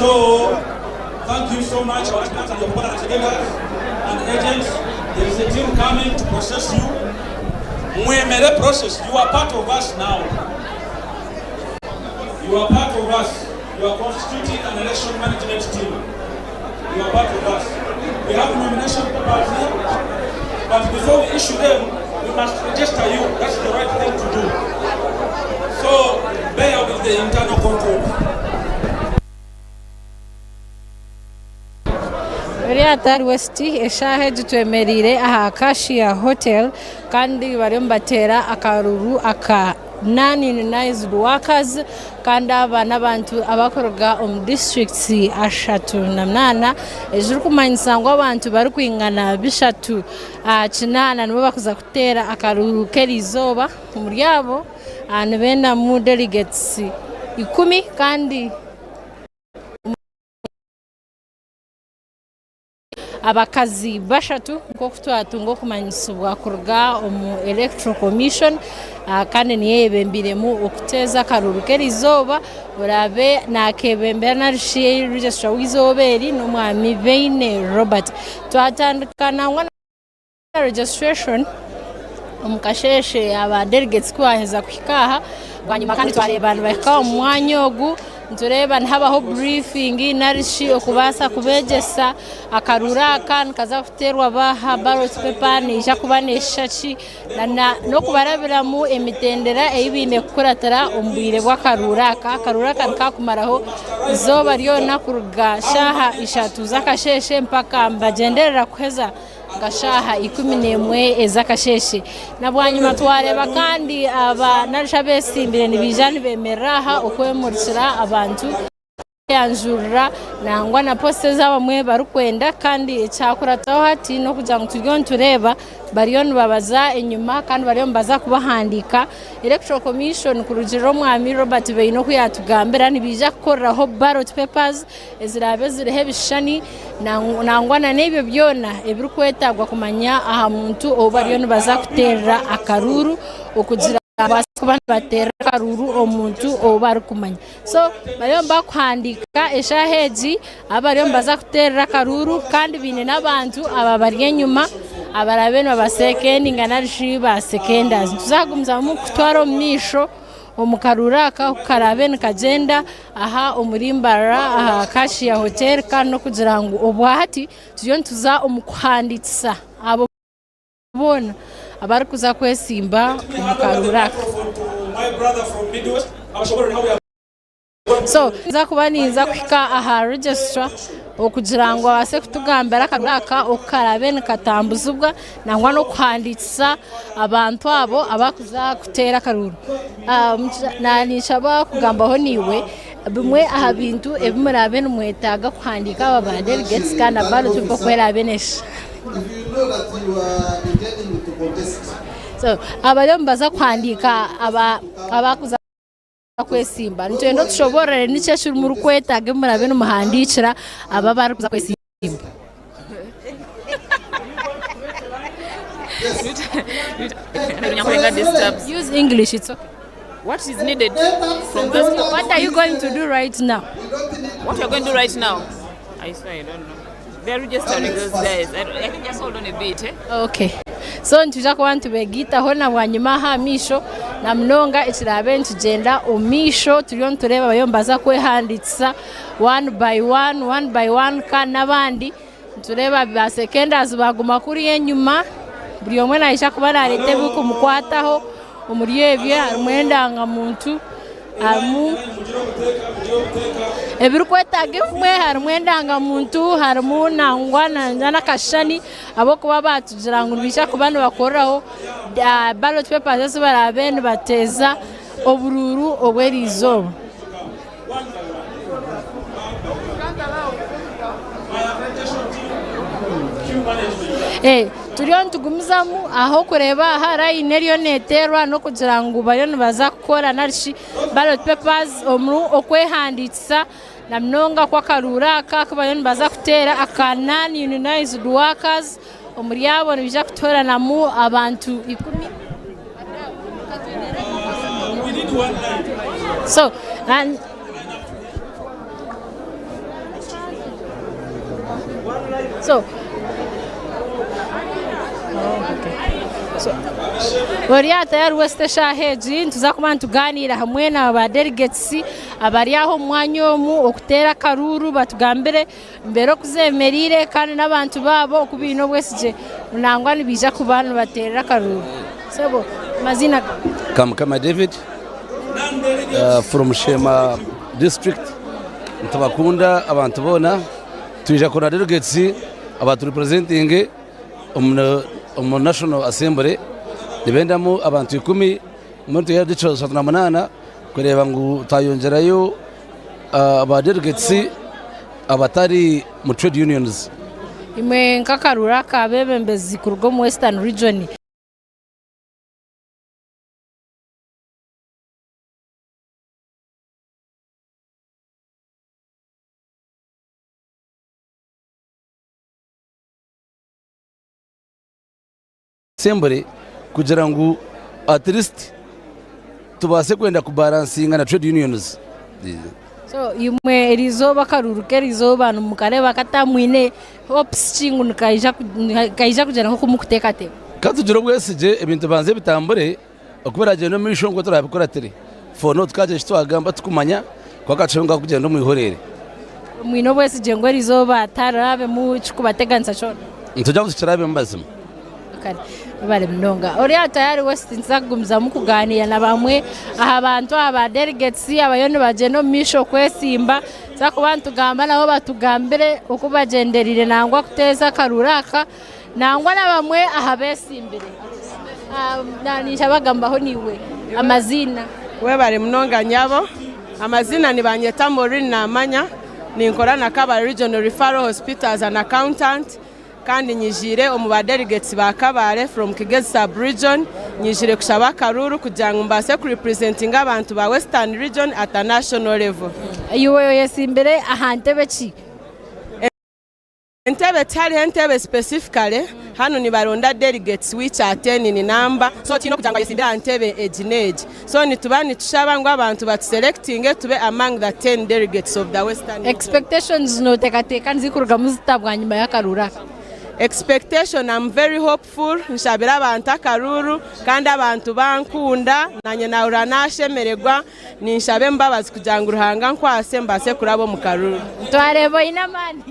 So, thank you so much, our aspirants and your promoters and agents. There is a team coming to process you. Mwemere process. You are part of us now. You are part of us. You are constituting an election management team. You are part of us. We have nomination papers here, but before we issue them, we must register you. That's the right thing to do. So bear with the internal control. Eri West eshaaha egi twemereire aha Acacia Hotel kandi bariyo nibateera akaruru aka Non-Unionised Workers kandi aba n'abantu abarikuruga omu disiturikiti 38 ekirikumanyisa ngu abantu barikwingana 308 nibo barikuza kuteera akaruru k'erizooba omuri abo nibendamu delegates 10 kandi Abakazi bashatu nk'oku twatunga okumanyisibwa kuruga omu Electoral Commission kandi niyo eyebembeiremu okuteeza akaruru k'erizooba, oraabe naakebembera nari shi Registrar w'eizooba eri n'omwami Baine Robert. Twatandika nangwa na registration omu kasheeshe aba delegates ku baaheza kuhika aha, bwanyima kandi twareeba nibahika omu mwanya ogu nitureeba nihabaho briefing nari shi okubaasa kubeegyesa akaruru aka nikaza kuteerwa baaha, ballot paper neija kuba neeshusha ki n'okubarabiramu emitendera ei baine kukuratira omu bwire bw'akaruru aka. Akaruru aka nikakumaraho eizooba ryona kuruga shaaha ishatu z'akasheeshe mpaka nibagyenderera kuheza nka shaaha 11 ez'akasheeshe. Na bwanyima twareeba kandi aba nari shi abeesimbire nibaija nibeemerera aha okwemurikira abantu kweyanjurira nangwa na posita ezi abamwe barikwenda kandi ekyakurataho hati n'okugira ngu turiyo nitureeba bariyo nibabaza enyima kandi bariyo nibaza kubahandiika. Electoral Commission kurugiirira Omwami Robert Baine oku yaatugambira nibaija kukoreraho ballot papers eziraabe ziriho ebishushani nangwa na n'ebyo byona ebirikwetaagwa kumanya aha muntu ou bariyo nibaza kuteerera akaruuru okugira ngu babaase kuba nibateerera akaruuru omuntu ou barikumanya. So bariyo nibakuhandiika eshaaha egi abu bariyo nibaza kuteerera akaruuru kandi baine n'abantu ababari enyima abaraabe nibabaseekendinga nari shi ba sekendazi. Nituza kugumizamu kutwara omu maisho omu karuuru aka ku karaabe nikagyenda. Aha omuri Mbarara aha Acacia Hotel kandi n'okugira ngu obwahati turiyo nituza omu kuhandiikisa abo boona abarikuza kwesimba omu karuuru aka. So ninza kuba ninza kuhika aha registrar okugira ngu abaase kutugambira akaruuru aka oku karaabe nikatambuzibwa nangwa n'okuhandiikisa abantu abo abarikuza kuteera akaruuru. Ninshaba kugambaho naiwe bimwe aha bintu ebi muraabe nimwetaaga kuhandiika aba ba delegates kandi na ballot paper oku eraabe neeshusha. Abariyo nibaza kuhandiika abarikuza kwesimba nitwenda otushoboorore niki eki murikwetaaga ebi muraabe nimuhandiikira abo abarikuza kwesimba. Use English, it's okay. What is needed from those people? What are you going to do right now? What you're going to do right now? I swear I don't know. They're registering those guys. I, don't, I think just hold on a bit. Eh? Okay. So nitwija kuba nitubegaitaho na bwanyima aha maisho na munonga ekiraabe nikigyenda omu maisho turiyo nitureeba bariyo nibaza kwehandiikisa one by one, one by one kandi n'abandi nitureeba ba secondazi baaguma kuriya enyima buri omwe naija kuba nareeta ebirikumukwataho omuri ebyo harimu endangamuntu harimu ebirikwetaaga ebimwe harimu endangamuntu harimu nangwa n'akashushani ahabw'okuba baatugira ngu nibaija kuba nibakoreraho ballot papers ezi baraabe nibateeza oburuuru obw'eriizooba. Turiyo nitugumizamu aho okureeba aha layini eriyo neeteerwa n'okugira ngu bariyo nibaza kukora nari shi ballot papers omu okwehandiikisa na munonga kw'akaruuru aka aku bariyo nibaza kuteera aka non unionised workers omuri abo nibaija kutooranamu abantu ikumi. So, and so So, ori aha Tayari West eshaaha egi nituza kuba nitugaaniira hamwe na ba delegates abari aha omu mwanya omu okuteera akaruuru batugambire embeera oku zemereire kandi n'abantu baabo oku baine obwesigye nangwa nibaija kuba nibateerera akaruuru. Sebo, amaziina gaawe? Kamukama David from Sheema district nitubakunda abantu boona twija kuronda delegates abatu representing omu National Assembly nibendamu abantu ikumi mbwenu twihayo district 38 kureeba ngu twayongyerayo ba delegates abatari mu trade unions. Imwe nk'akaruuru ak'abeebembezi kuruga omu Western Region, Assembly kugira ngu at least tubaase kwenda kubalansinga na trade unions. So imwe erizooba akaruuru k'erizooba nimukareeba kata mwine hopes ki ngu nikaija kugyenda nk'oku murikuteekateeka? Ka tugire obwesigye ebintu bibanze bitambure oku biragyenda omu maisho nikwo turabikuratire. For now tukagira eki twagamba tikumanya kwonka katushabe ngu gakugyenda omu ihorere. Mwine obwesigye ngu erizooba tiharabemu ekirikubateganisa kyona? Nitugira ngu tikirabemu mazima. Kare webare munonga. Ori aha Tayari West nituza kugumizamu kuganiira na bamwe aha bantu aha ba delegates abariyo nibagyenda omu maisho kwesimba. Nituza kuba nitugamba nabo batugambire oku bagyendereire nangwa kuteeza akaruuru aka nangwa na bamwe aha besimbire. Ninshabagambaho naiwe amaziina. Webare munonga nyabo. Amaziina nibanyeta Maureen Namanya, ninkora na Kabale Regional Referral Hospital as an accountant. Kandi nyijiire omu ba delegates ba Kabale from Kigezi sub region, nyijiire kushaba akaruuru kugira ngu mbaase ku representinga abantu ba Western region at a national level. Iwe oyesimbire aha ntebe ki? Entebe tihariho entebe specifically, hanu nibaronda delegates which are 10 in number, so tihaine okugira ngu ayesimbire aha ntebe egi n'egi. So nituba nitushaba ngu abantu batuselectinge tube among the 10 delegates of the Western Region. Expectations noteekateeka nizikurugamu zita bwanyima y'akaruuru aka? Expectation am very hopeful, nshabire abantu akaruuru kandi abantu bankunda nanye nahurira nashemererwa, ninshaba embabazi kugira ngu Ruhanga ankwase mbaase kuraba omu karuuru. Twareeba oine amaani.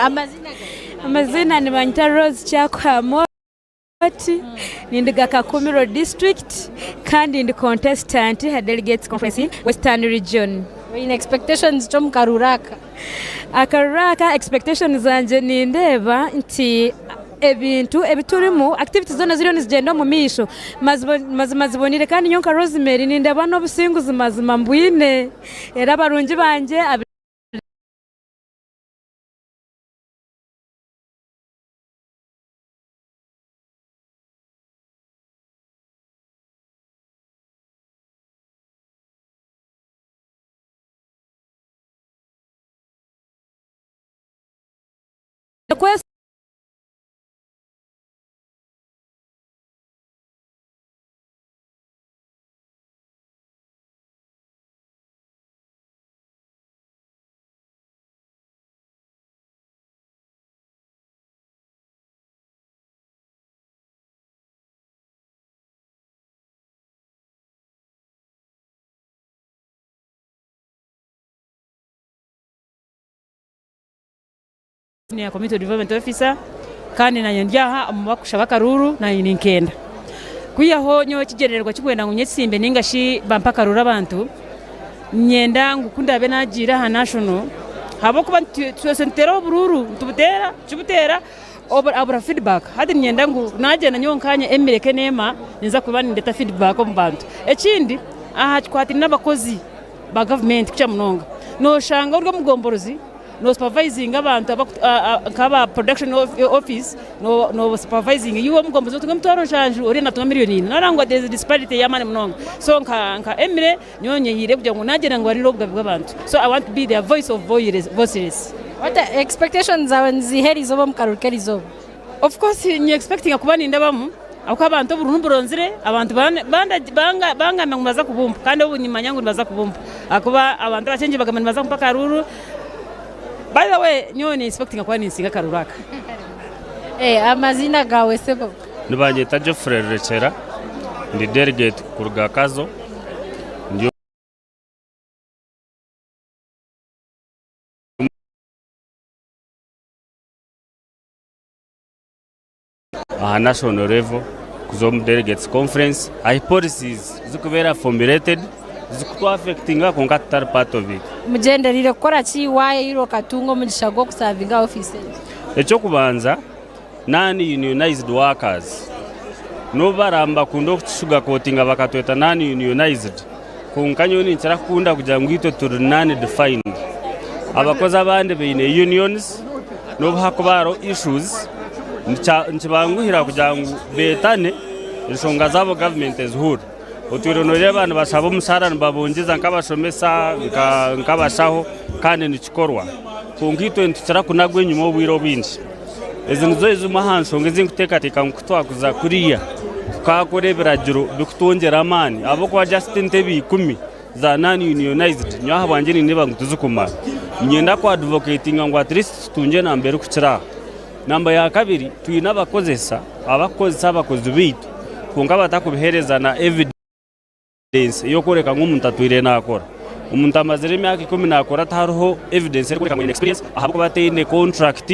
Amazina gawe? Amazina nibanyeta Rose Kyakuha Moti, ninduga Kakumiro district kandi ndi contestant ha Delegates Conference Western Region. Oine expectations ki omu karuuru aka? Akaruuru aka expectations zangye nindeeba nti ebintu ebi turimu activities zoona ziriyo nizigyenda omu maisho mazima ziboniire kandi nyowe nka Rosemary nindeeba n'obusinguzi mazima mbwine era barungi bangye Senior Community Development Officer kandi nanye ndi aha omu bakushaba akaruuru nanye ninkenda. Kwihaho nyowe ekigyendererwa kikwenda ngu nyetsimbe ninga shi bampe akaruuru abantu, niinyenda ngu ku ndaabe naagiire aha national ahabw'okuba twese nituteera oburuuru, nitubuteera, tukibuteera abura feedback. Hati niinyenda ngu naagyenda nyowe nkaanye Emily Keneema ninza kuba nindeeta feedback omu bantu. Ekindi aha kikwataine n'abakozi ba gavumenti kukira munonga, nooshanga ori omugomborozi, no supervisinga abantu nk'aba production office no supervisinga iwe omugombozi notunga emitwaro nshanju oriya natunga million ina noreeba ngu there is disparity y'amaani munonga so nka Emily nyowe nyehiireyo kugira ngu nagyenda ndwanirire obugabe bw'abantu so I want to be their voice of voiceless. What expectations zaawe niziiha erizooba omu karuru k'erizooba? Of course ni expectinga kuba nindabamu ahabw'okuba abantu obururu mburonzire abantu bangambira ngu nibaza kubumpa kandi obu nimanya ngu nibaza kubumpa ahakuba abantu abakyengi bagamba nibaza kumpa akaruru. By the way nyowe ni expectinga kuba ninsinga akaruru aka. Amaziina gaawe sebo? Nibanyeta Geoffrey Rurekyera ndi delegate kuruga Kazo ndi aha national level kuza omu delegates conference ahi policies zikubeera formulated zikutu affectinga kwonka tutari part of it. Mugyendereire kukora ki waayeyirwe okatunga omugisha gw'okusavinga ofiisi egi? Eky'okubanza, non unionized workers n'obu baraabe nibakunda okutushugakotinga bakatweta non unionized kwonka nyowe ninkira kukunda kugira ngu itwe turi non defined. Abakozi abandi baine unions n'obu hakuba hariho issues nikibanguhira kugira ngu beetane enshonga zaabo gavumenti ezihurire. Otwire nooreeba nibashaba omushaara nibabongyeza nk'abashomesa, nk'abashaho kandi nikikorwa. Kwonka itwe nitukira kunagwa enyima obwire obwingi. Ezi nizo zimwe aha nshonga ezi ndikuteekateeka ngu ku twakuza kuriya tukaakora ebiragiro birikutwongyera amaani ahabw'okuba just entebe ikumi za non unionized nyowe ahabwangye nindeeba ngu tizikumara. Niinyenda ku advocatinga ngu at least tutungye enamba erikukira aho. Namba ya kabiri twine abakozesa abarikukozesa abakozi baitu kwonka batakubiheereza na evidence ey'okworeka ngu omuntu atwire naakora. Omuntu amazire emyaka ikumi naakora tihariho evidence erikworeka ngu aine experience ahabw'okuba ataine contract,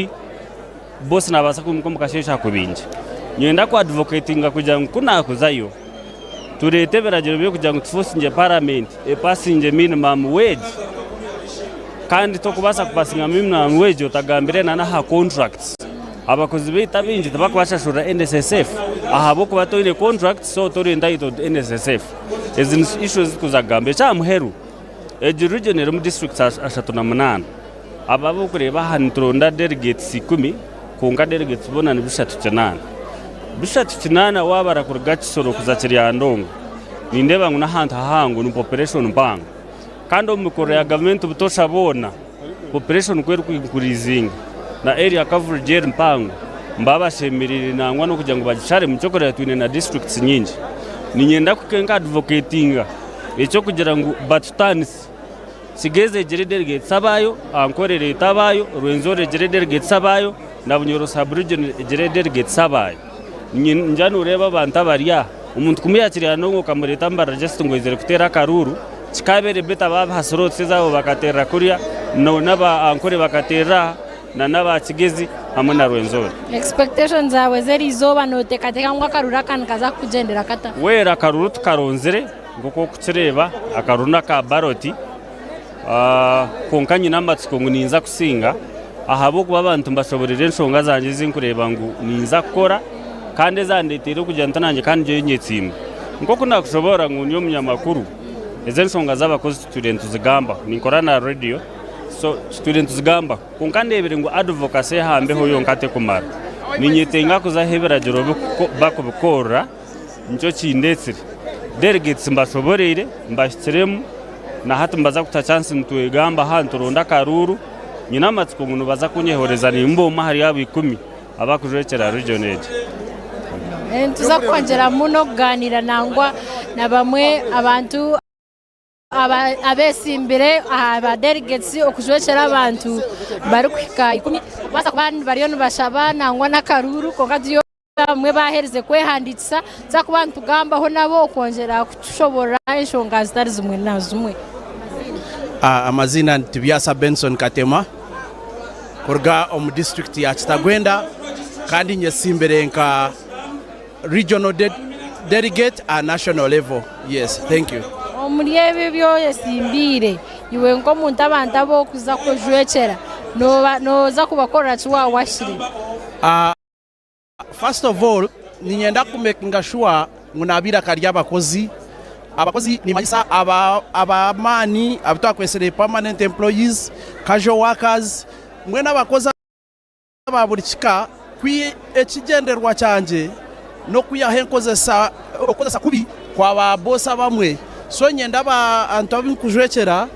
boss naabaasa kwimuka omu kasheeshe akubingye. Niinyenda ku advocatinga kugira ngu ku naakuzayo tureete ebiragiro by'okugira ngu tufosinge paramenti epasingye minimum wage kandi tokubaasa kupasinga minimum wage otagambire na n'aha contracts. Abakozi baitu abaingi tibakubashashurira NSSF ahabw'okuba toine contract so tori entitled to NSSF. Ezi ni issues ezi turikuza kugamba. Eky'aha muheru, egi region erimu districts 38. Aba abu orikureeba aha nituronda delegates ikumi kwonka delegates boona ni bishatu kinaana. Bishatu kinaana waabara kuruga Kisoro kuza Kiryandongo, nindeeba ngu n'ahantu hahango ni population mpango. Kandi omu mikorere ya gavumenti butoosha boona population ku erikuinkurizinga na area coverage eri mpango, nibaba bashemereire nangwa n'okugira ngu bagisharemu ky'okureeba twine na districts nyingi. Niinyenda kuhika nka advocatinga eky'okugira ngu batutaanise. Kigezi egire delegates abaayo, Ankole ereete abaayo, Rwenzori egire delegates abaayo na Bunyoro sub region egire delegates abaayo. Ningira noreeba abantu abari aha, omuntu kumuyakirira nonka okamureeta Mbarara just ngu oizire kuteera akaruuru, kikabeire better baabaha slots ezaabo bakateerera kuriya, n'aba Ankole bakateerera aha na n'aba Kigezi hamwe na Rwenzori. Expectations zaawe z'eriizooba noteekateeka ngu akaruru aka nikaza kukugyendera kata? Well akaruru tukaronzire. Nk'oku orikukireeba akaruru n'aka baloti kwonka nyine amatsiko ngu ninza kusinga ahabw'okuba abantu mbashoboreire enshonga zangye ezi nkureeba ngu ninza kukora kandi ezandeteire kugira nti nanye ka ngyeyo nyetsimbe. Nk'oku naakushoboorora ngu ndi omunyamakuru, ezi enshonga z'abakozi tutwire nituzigambaho. Ninkora na rediyo so tutwire nituzigambaho kwonka ndeebire ngu advocacy ehambeho yonka tekumara. Ninyetenga kuza ahu ebiragiro bakubikorera. Nikyo kindeetsire. Delegates mbashoboreire, mbahikiremu, na hati nibaza kutuha chance nitwegamba aha nituronda akaruuru. Nyine amatsiko ngu nibaza kunyehoreza nimba omwe ahari abo ikumi abakujwekyera region egi. Nituza kwongyeramu n'okugaaniira nangwa na bamwe abantu. Abetsimbire aha ba delegates okujwekyera abantu barikuhika ikumi kubaasa kuba bariyo nibashaba nangwa n'akaruuru kwonka turiyo abamwe baaherize kwehandiikisa tuza kuba nitugambaho nabo okwongyera kutushoborora enshonga zitari zimwe na zimwe. Amaziina ni Tibyasa Benson Katema. kuruga omu disiturikiti ya Kitagwenda kandi nyesimbire nka regional delegate aha national level. Yes, thank you. Omuri ebyo ebi oyesimbiire, iwe nk'omuntu abantu abu orikuza kujwekyera nooza kubakorera ki waaba wahikire? First of all, niinyenda ku makinga sure ngu naaba eiraka ry'abakozi. Abakozi nimanyisa ab'amaani abu twakwetsire permanent employees, casual workers, mbwenu abakozi aba buri kika. Ku ekigyendererwa kyangye n'okwihaho enkozesa okukozesa kubi kwa ba boss abamwe. So niinyenda abantu abu ndikujwekyera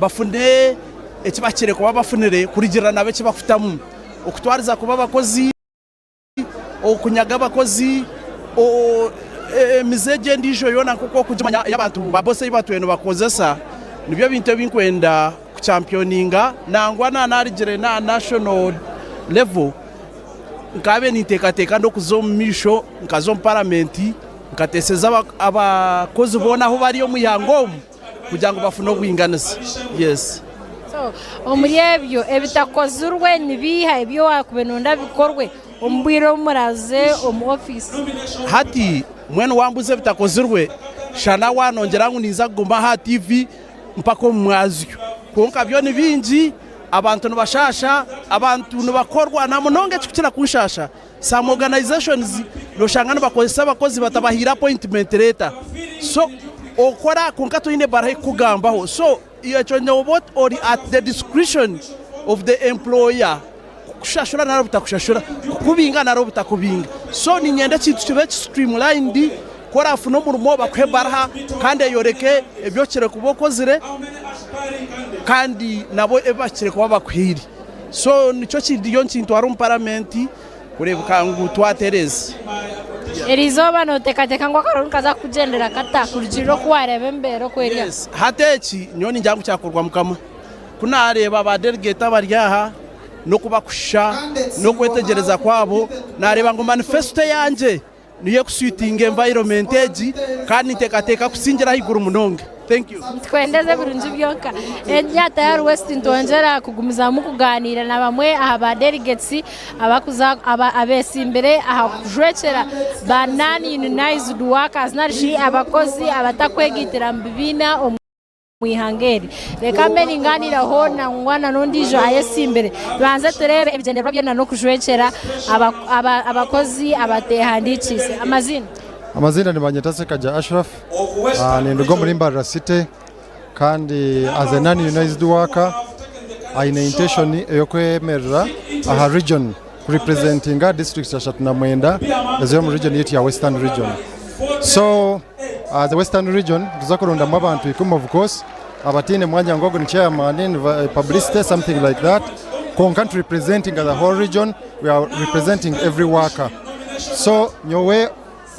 bafune eki bahikire kuba bafunire kurugiirira nabo eki bakutamu. Okutwariza kubi abakozi. Okunyaga abakozi, emize egyo endiijo yoona nk'oku orikugimanya ei abantu ba bosi ei batwire nibakozesa, nibyo bintu ebi ndikwenda kukyampiyoninga nangwa na naarugire n'aha national level nkaabe ninteekateeka n'okuza omu maisho nkaza omu paramenti nkateeseza abakozi boona ahu bari omu ihanga omu. kugira ngu bafune obwinganisa. Yes. So, omuri ebyo ebitakozirwe ni biiha ebi owaakubaire nooyenda bikorwe omu bwire obu muraaze omu ofiisi? Hati mbwenu waambuuza ebitakozirwe, shana waanongyera ngu ninza kuguma aha TV mpaka omu mwazyo. Kwonka byo ni bingi, abantu nibashaasha, abantu nibakorwa na munonga ekirikukira kunshaasha, some organisations noshanga nibakozesa abakozi batabahaire appointment letter so okora kwonka toine baruha ekukugambaho so ekyo noba ori at the discretion of the employer kukushashura nari obutakushashura, kukubinga nari obutakubinga so niinyenda ekintu kibe streamlined ku orafuna omurimo bakuhe ebaruha kandi eyoreke ebi okire kuba okozire kandi nabo ebi bakire kuba bakuhaire. So nikyo kindiyo nikintwara omu paramenti kureebeka ngu twatereeza. Eriizooba nooteekateeka ngu akaruru nikaza kukugyendera kata kurugiirira oku waareeba embeera oku eri? Yes, hati eki nyowe ningira ngu kyakorwa Mukama. Ku naareeba ba delegate abari aha n'oku bakushusha n'okwetegyereza kwabo, naareeba ngu manifesito eyangye Niyo ekusuitinga environment egi kandi ninteekateeka kusingira ahaiguru munonga. Thank you. Nitwendeza ebirungi byonka. Enya Tayari West nitwongyera kugumizamu kuganiira na bamwe aha ba delegates abakuza abetsimbire aha kujwekyera ba non unionized workers narishi abakozi abatakwegaitira mu bibiina omu ihanga eri. Reka mbe ningaaniiraho nangwa na n'ondiijo ayetsimbire tubanze tureebe ebigyendererwa bye n'okujwekyera abakozi abateehandiikiise. Amaziina? Amaziina nibanyeta Sekaja Ashraf, ninduga omuri Mbarara City kandi as a non-unionized worker aine intention ey'okwemerera aha region kurepresentinga districts 39 eziri omu region yaitu ya Western region. So Uh, the Western region nituza kurondamu abantu ikumi of course abataine mwanya ngu ogu ni chairman ni publicity something like that kwonka ntu representing the whole region we are representing every worker so nyowe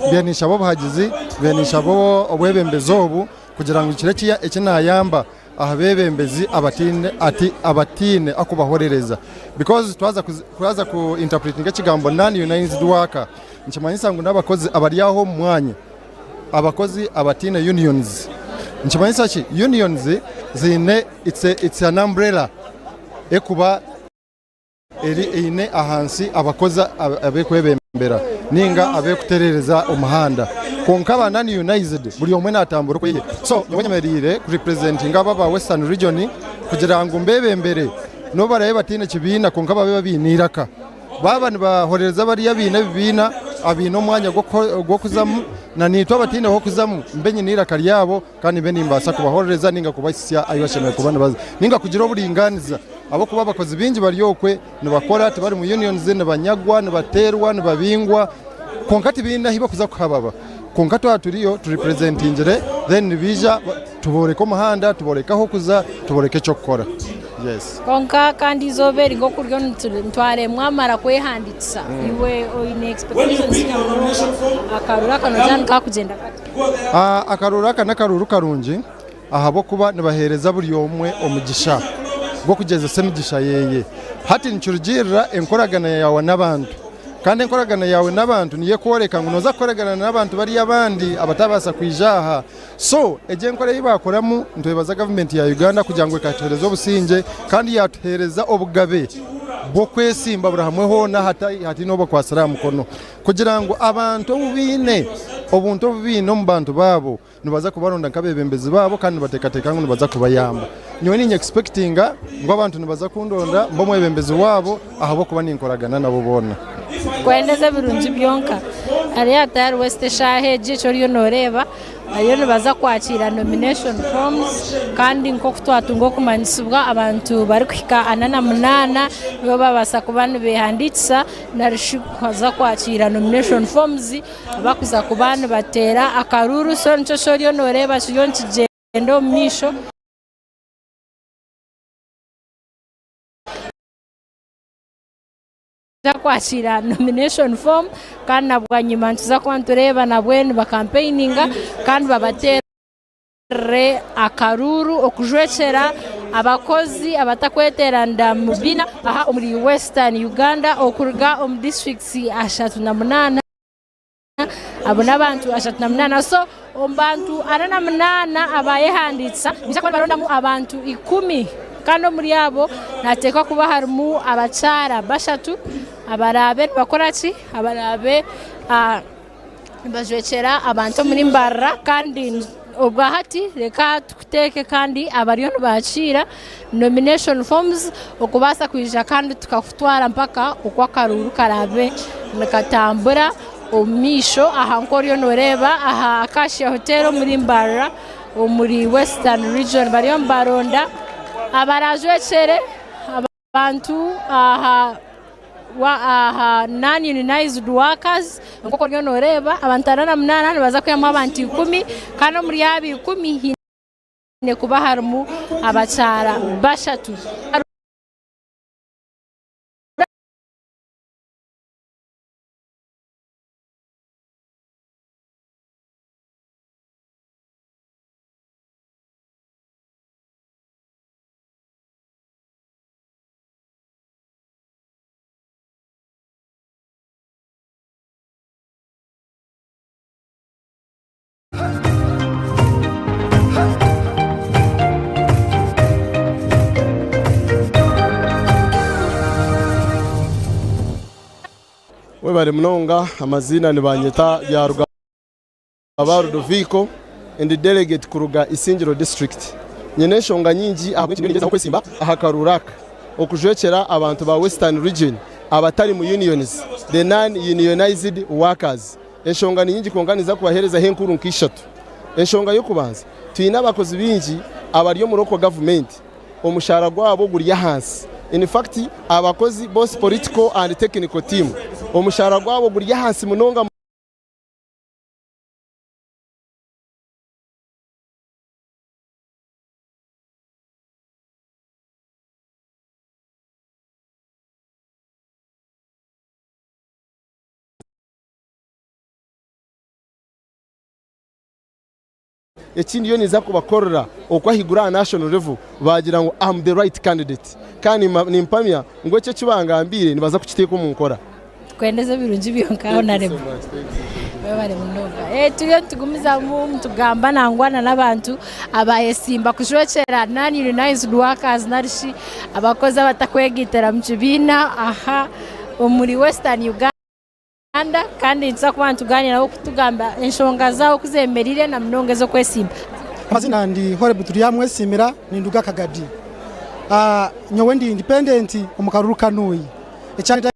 mbiire ninshaba obuhagizi mbiire ninshaba obwebembezi obu kugira ngu nkire eki nayamba aha bebembezi abataine ati abataine akubahorereza because twaza twaza ku interpretinga ekigambo non unionized worker nikimanyisa ngu n'abakozi abari aho omu mwanya abakozi abataine unions nikimanyisa ki unions ziine it's, a, it's an umbrella ekuba eri eine ahansi abakozi abekwebembera ninga abekuterereza omuhanda kwonka aba non unionized buri omwe natambura okweye so nyowe nyemereire ku representinga abo aba western region kugira ngu mbebembere nobu barabe bataine kibiina kwonka babe babiine eiraka baaba nibahorereza bariya abaine ebibiina abaine omwanya gw'okuzamu na naitwe abataine h'okuzamu mbe nyine eiraka ryabo Kandi mbe nimbaasa kubahorereza nainga kubahitsya ahu bashemereire kuba nibaza nainga kugira oburingaaniza ahabw'okuba abakozi baingi bari okwe nibakora tibari mu unions nibanyagwa, nibateerwa, nibabingwa kwonka tibaine ahu barikuza kuhababa kwonka twaba turiyo turepresentingire then nibaija tubooreke omuhanda, tubooreke ah'okuza, tubooreke eky'okukora. Yes. Kwonka kandi eizooba eri nk'oku ryo nitwaremwa mara kwehandiikisa iwe oine expectations nyamunonga akaruru aka noogira ngu kakugyenda kata? Akaruuru aka n'akaruuru karungi ahabw'okuba nibaheereza buri omwe omugisha gw'okugyezesa emigisha ye. Hati nikirugiirira enkoragana yaawe n'abantu. Kandi enkoragana yaawe n'abantu niyo ekworeka ngu nooza kukoragana n'abantu bariya abandi abatabaasa kwija aha. So egi enkora ei baakoramu nitwebaza gavumenti ya Uganda kugira ngu ekatuheereza obusingye kandi yaatuheereza obugabe. bw'okwesimba buri hamwe hoona hataine ou bakwatsire aha mukono kugira ngu abantu obu baine obuntu obu baine omu bantu baabo nibaza kubaronda nk'abeebembezi baabo kandi nibateekateeka ngu nibaza kubayamba. Nyowe ninye expectinga ngu abantu nibaza kundonda mbe omwebembezi waabo ahabw'okuba ninkoragana nabo boona. Kwendeza ebirungi byonka. Hariyo Hatari West eshaaha egi eki oriyo nooreeba bariyo nibaza kwakiira nomination forms kandi nk'oku twatunga okumanyisibwa abantu barikuhika 48 nibo baabaasa kuba nibeehandiikisa narishi kuza kwakiira nomination forms abakuza kuba nibateera akaruuru so nikyo eki oriyo nooreeba kiriyo nikigyenda omu maisho. Nituza kwakiira nomination form kandi na bwanyima nituza kuba nitureeba nabwe nibakampeininga kandi babateerere akaruuru okujwekyera abakozi abatakweteeranira mu bibiina aha omuri Western Uganda okuruga omu disiturikiti 38. Abo n'abantu 38. So omu bantu 48 abayehandiikisa, nibaija kuba nibarondamu abantu ikumi kandi omuri abo nihateekwa kuba harimu abakyara bashatu abaraabe nibakora ki? Abaraabe nibajwekyera abantu omuri Mbarara kandi obwahati reka tukuteeke kandi abariyo nibaakiira nomination forms okubaasa kwija kandi tukakutwara mpaka oku akaruuru karaabe nikatambura omu maisho aha nk'oriyo nooreeba aha Acacia Hotel omuri Mbarara omuri Western Region bariyo nibaronda abaraajwekyere abantu aha aha non-unionized workers nk'oku oriyo nooreeba abantu 48 nibaza kwihamu abantu ikumi kandi omuri abo ikumi haine kuba harimu abakyara bashatu. Webare munonga amaziina nibanyeta Byarugaba Ludovico ndi delegate kuruga Isingiro district. Nyine enshonga nyingi ahabw'enki ndiyo ningyezaho kwesimba aha karuuru aka okujwekyera abantu ba Western region abatari mu unions, the non unionized workers. Enshonga ni nyingi kwonka ninza kubaheerezaho enkuru nka ishatu. Enshonga y'okubanza, twine abakozi baingi abari omu local government omushaara gwabo guri ahansi. In fact abakozi both political and technical team omushaara gwabo guri ahansi munonga. Eki ndiyo ninza kubakorera oku ahaiguru aha national level baagira ngu am the right candidate kandi nimpamya ngu ekyo eki bangambiire nibaza kukiteeka omu nkora. Tukwendeze ebirungi byonka Honorable. Webale munonga. Eh, turiyo nitugumizamu nitugamba nangwa na n'abantu abayesimba kujwekyera non-unionized workers narishi abakozi abatakwegaitira mu kibiina aha omuri Western Uganda. Kandi nituza kuba nitugaaniira nabo kutugamba enshonga zaabo oku zemereire na munonga ez'okwesimba. Amazina ndi Horeb Turyamwesimira ninduga Kagadi. Nyowe ndi independent omu karuru kanuyi. Ekyandeta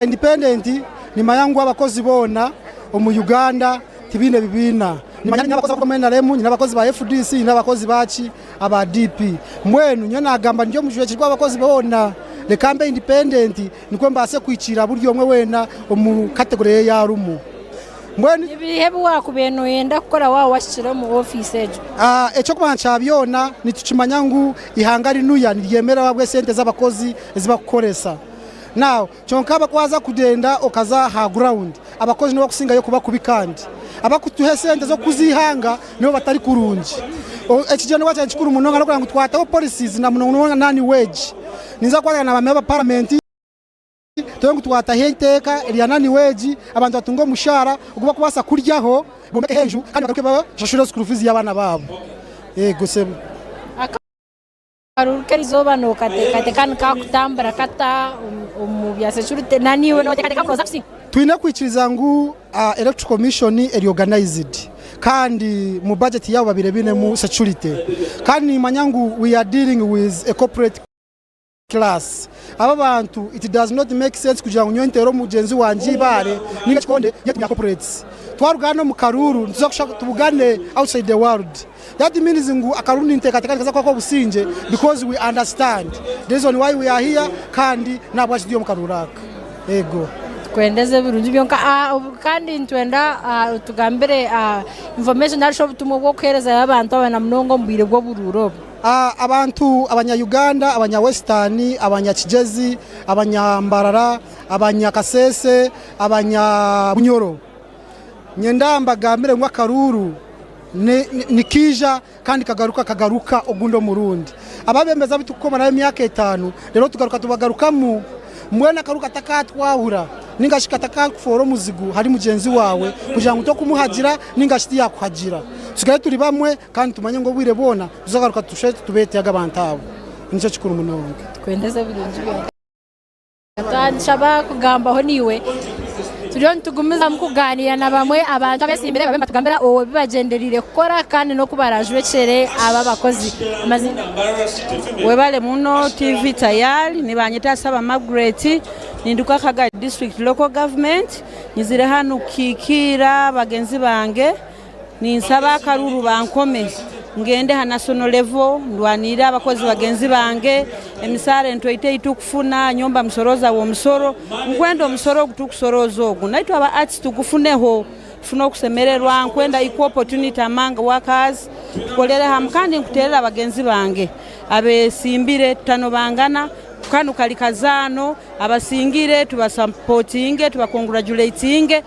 independent nimanya ngu abakozi boona omu Uganda tibaine bibiina. Nimanya nyine abakozi abakuruga omu NRM, nyine abakozi ba FDC, nyine abakozi baki aba DP. Mbwenu nyowe nagamba ndi omujweki gw'abakozi boona reka mbe independent nikwo mbaase kuhikiirira buri omwe weena omu category ye ei arimu. Mbwenu. Ni biiha ebi waakubaire nooyenda kukora waaba wahikire omu ofiisi egyo? Eky'okubanza kya byona nitukimanya ngu eihanga rinuya niryemera ahabw'esente z'abakozi ezi barikukoresa. Now Kyonka ku waaza kugyenda okaza aha ground, abakozi nibo bakusingayo kuba kubi kandi abakutuha esente z'okukuza eihanga nibo batari kurungi. Ekigyendererwa kyangye kikuru munonga n'okureeba ngu twataho policies na munonga non wage. Ninza kukwatagana na ba member ba parliament turebe ngu twataho eiteeka erya non wage abantu batunge omushaara ogu bakubaasa kuryaho, bombekeho enju kandi bagaruke bashashure school fees y'abaana baabo. Yego sebo. Akaruuru k'erizooba nokateekateeka nikakutambura kata omu bya security na naiwe noteekateeka ngu nooza kusinga? Twine kwikiriza ngu Electoral Commission eri organised kandi mu budget yaabo babaire bainemu security kandi nimanya ngu we are dealing with a corporate class. Aba abantu it does not make sense kugira ngu nyowe nteere omugyenzi wangye eibaare ninga ekikonde yet we are corporates. Twaruga hanu omu karuuru nituza kusha tubugane outside the world. That means ngu akaruuru ninteekateeka nikaza kuba ak'obusingye because we understand the reason why we are here kandi n'ahabwaki turi omu karuuru aka. Eego. Nitukwendeza ebirungi byonka kandi nitwenda otugambire information nari shi obutumwa obw'okuheerezayo abantu aba na munonga omu bwire bw'oburuuru obu. Abantu abanya Uganda, abanya Western, abanya Kigyezi, abanya Mbarara, abanya Kasese, abanya Bunyoro, nyenda mbagambire ngu akaruuru nikaija kandi kagaruka kagaruka ogundi omurundi. Ababembezi abu turikukoma nabo emyaka etaano reero tugaruka tubagarukamu, mbwenu akaruuru katakatwahura ninga shi katakakufoora omuzigu ahari mugyenzi waawe kugira ngu tokumuhagira ninga shi tiyakuhagira. Tusigare turi bamwe kandi tumanye ngu obwire bwona tuzagaruka tushushe tubeete abantu abo. Nikyo kikuru munonga. Tukwendeze ebirungi byonka. Nshaba kugambaho naiwe. Turiyo nitugumizamu kugaaniira na bamwe abantu abesiimire babe nibatugambira ebi bagyendereire kukora kandi n'oku baraajwekyere aba abakozi. Amazima. Webale muno TV Tayari, nibanyeta Saba Margaret, ninduga Kagadi District Local Government, nyizire hanu kukikiira bagenzi bange. Ninsaba akaruuru bankome ngende ha national level ndwanirire abakozi bagenzi bange, emisaara entoito ei tukufuna, nyowe mba musorooza w'omusoro, nkwenda omusoro ogu tukusorooza ogu naitwe aba arts tugufuneho tufune okusemererwa, nkwenda equal opportunity among workers tukolere hamu kandi nkuteerera bagenzi bange abesimbire tutanobangana, kanu kali kazaano, abasingire tubasapotinge, tubakongurajuletinge.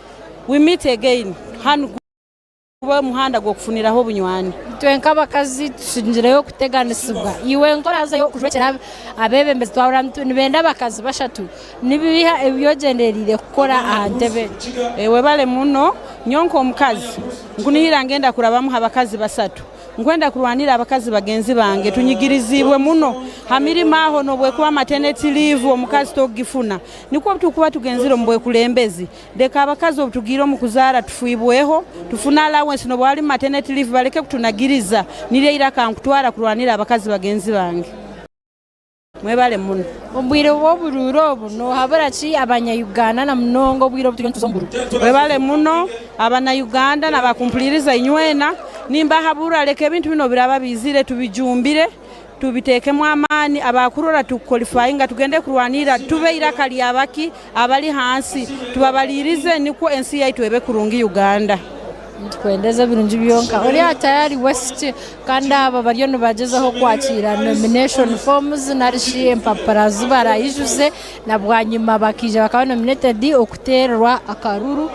We meet again hanu gube omuhanda gw'okufuniraho obunywani. Itwe nk'abakazi tusingireyo okuteganisibwa. Iwe nk'oraazayo kujwekyera abeebembezi twahurira nibenda abakazi bashatu, nibiiha ebi ogyendereire kukora aha ntebe egi? Webale muno. Nyowe nk'omukazi nkunihira ngenda kurabamu ha bakazi basatu. Nkwenda kurwanira abakazi bagenzi bange, tunyigiriziibwe muno ha mirimo aho n'obwekuba maternity leave omukazi tokugifuna. Nikwo obutukuba tugenzire omu bwekulembezi Leka abakazi obutugiire omu kuzaara tufiibweho, tufune allowance nobu ali maternity leave baleke kutunagiriza, niryo eiraka nkutwara kurwanira abakazi bagenzi bange. Mwebale muno. Omu bwire bw'oburuuru obu nohabura ki abanya Uganda na munonga obwire obu turiyo nituza omu buruuru? Mwebale muno abana Uganda nabakumpuliriza inywena, nimbahabura leka ebintu binu obiraba bizire tubijumbire. Tubiteekemu amaani abakurora tukukolifayinga tugende kurwanirra tube eiraka lyabaki abali hansi tubabaliirize nikwo ensi yaitu ebe kurungi Uganda. Nitukwendeza ebirungi byonka. Ori aha Tayari West kandi aba bariyo nibagyezaho kwakiira nomination forms narishi empapura zi barayijuze na bwanyima bakaija bakaba nominated okuteererwa akaruru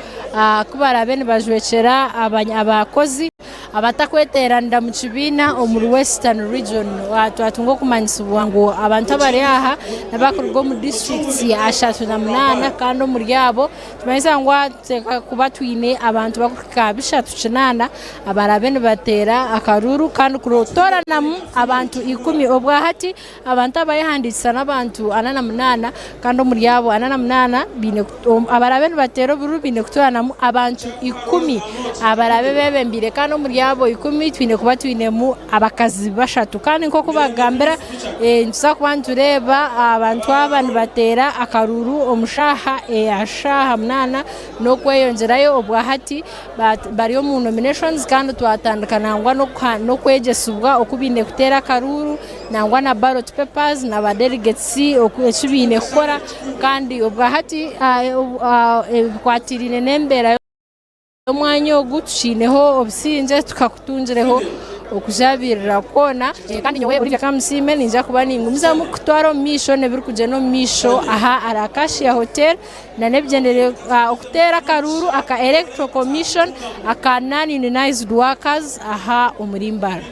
ku baraabe nibajwekyera abakozi. Abatakweteeranira mu kibiina omuri Western Region twatunga okumanyisibwa ngu abantu abari aha n'abakuruga omu disiturikiti 38 kandi omuri abo nikimanyisa ngu nituteekwa kuba twine abantu barikuhika aha 38 abaraabe nibateera akaruuru kandi kutooranamu abantu 10 obwahati Abantu abayehandiikisa n'abantu 48 kandi omuri abo 48 baine abaraabe nibateera oburuuru baine kutooranamu abantu ikumi abaraabe beebembeire kandi omuri abo ikumi twine kuba twinemu abakazi bashatu kandi nk'oku baakugambira nituza kuba nitureeba abantu aba nibateera akaruuru omu shaaha eya shaaha munaana n'okweyongyerayo obwahati. Bari omu nominations kandi twatandika nangwa n'okwegyesibwa oku baine kuteera akaruuru nangwa na ballot papers na ba delegates eki baine kukora kandi obwahati ebikwatiraine n'embeera y'omwanya ogu tukiineho obusingye tukakutungireho okujabirira kwona kandi nyowe Olivia Kamusiime niinyija kuba ningumizamu kukutwara omu maisho n'ebirikugyenda omu maisho aha ahari Acacia Hotel. N'ebigyendererwa okuteera akaruuru aka Electoral Commission aka Non-Unionised Workers aha omuri Mbarara.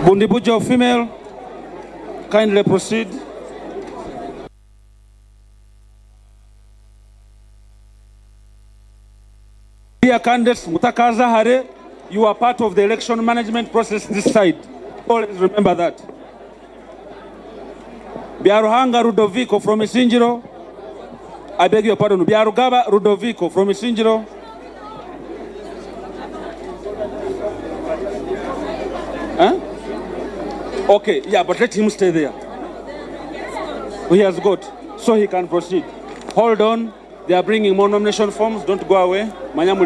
Bundibugyo female, kindly proceed. Dear candidates, Mutakaza Hare, you are part of the election management process this side. Always remember that. Byaruhanga Ludovico from Isingiro. I beg your pardon. Byarugaba Ludovico from Isingiro. Huh? Okay, yeah, but let him stay there. He has got, so he can proceed. Hold on. They are bringing more nomination forms. Don't go away. Manya.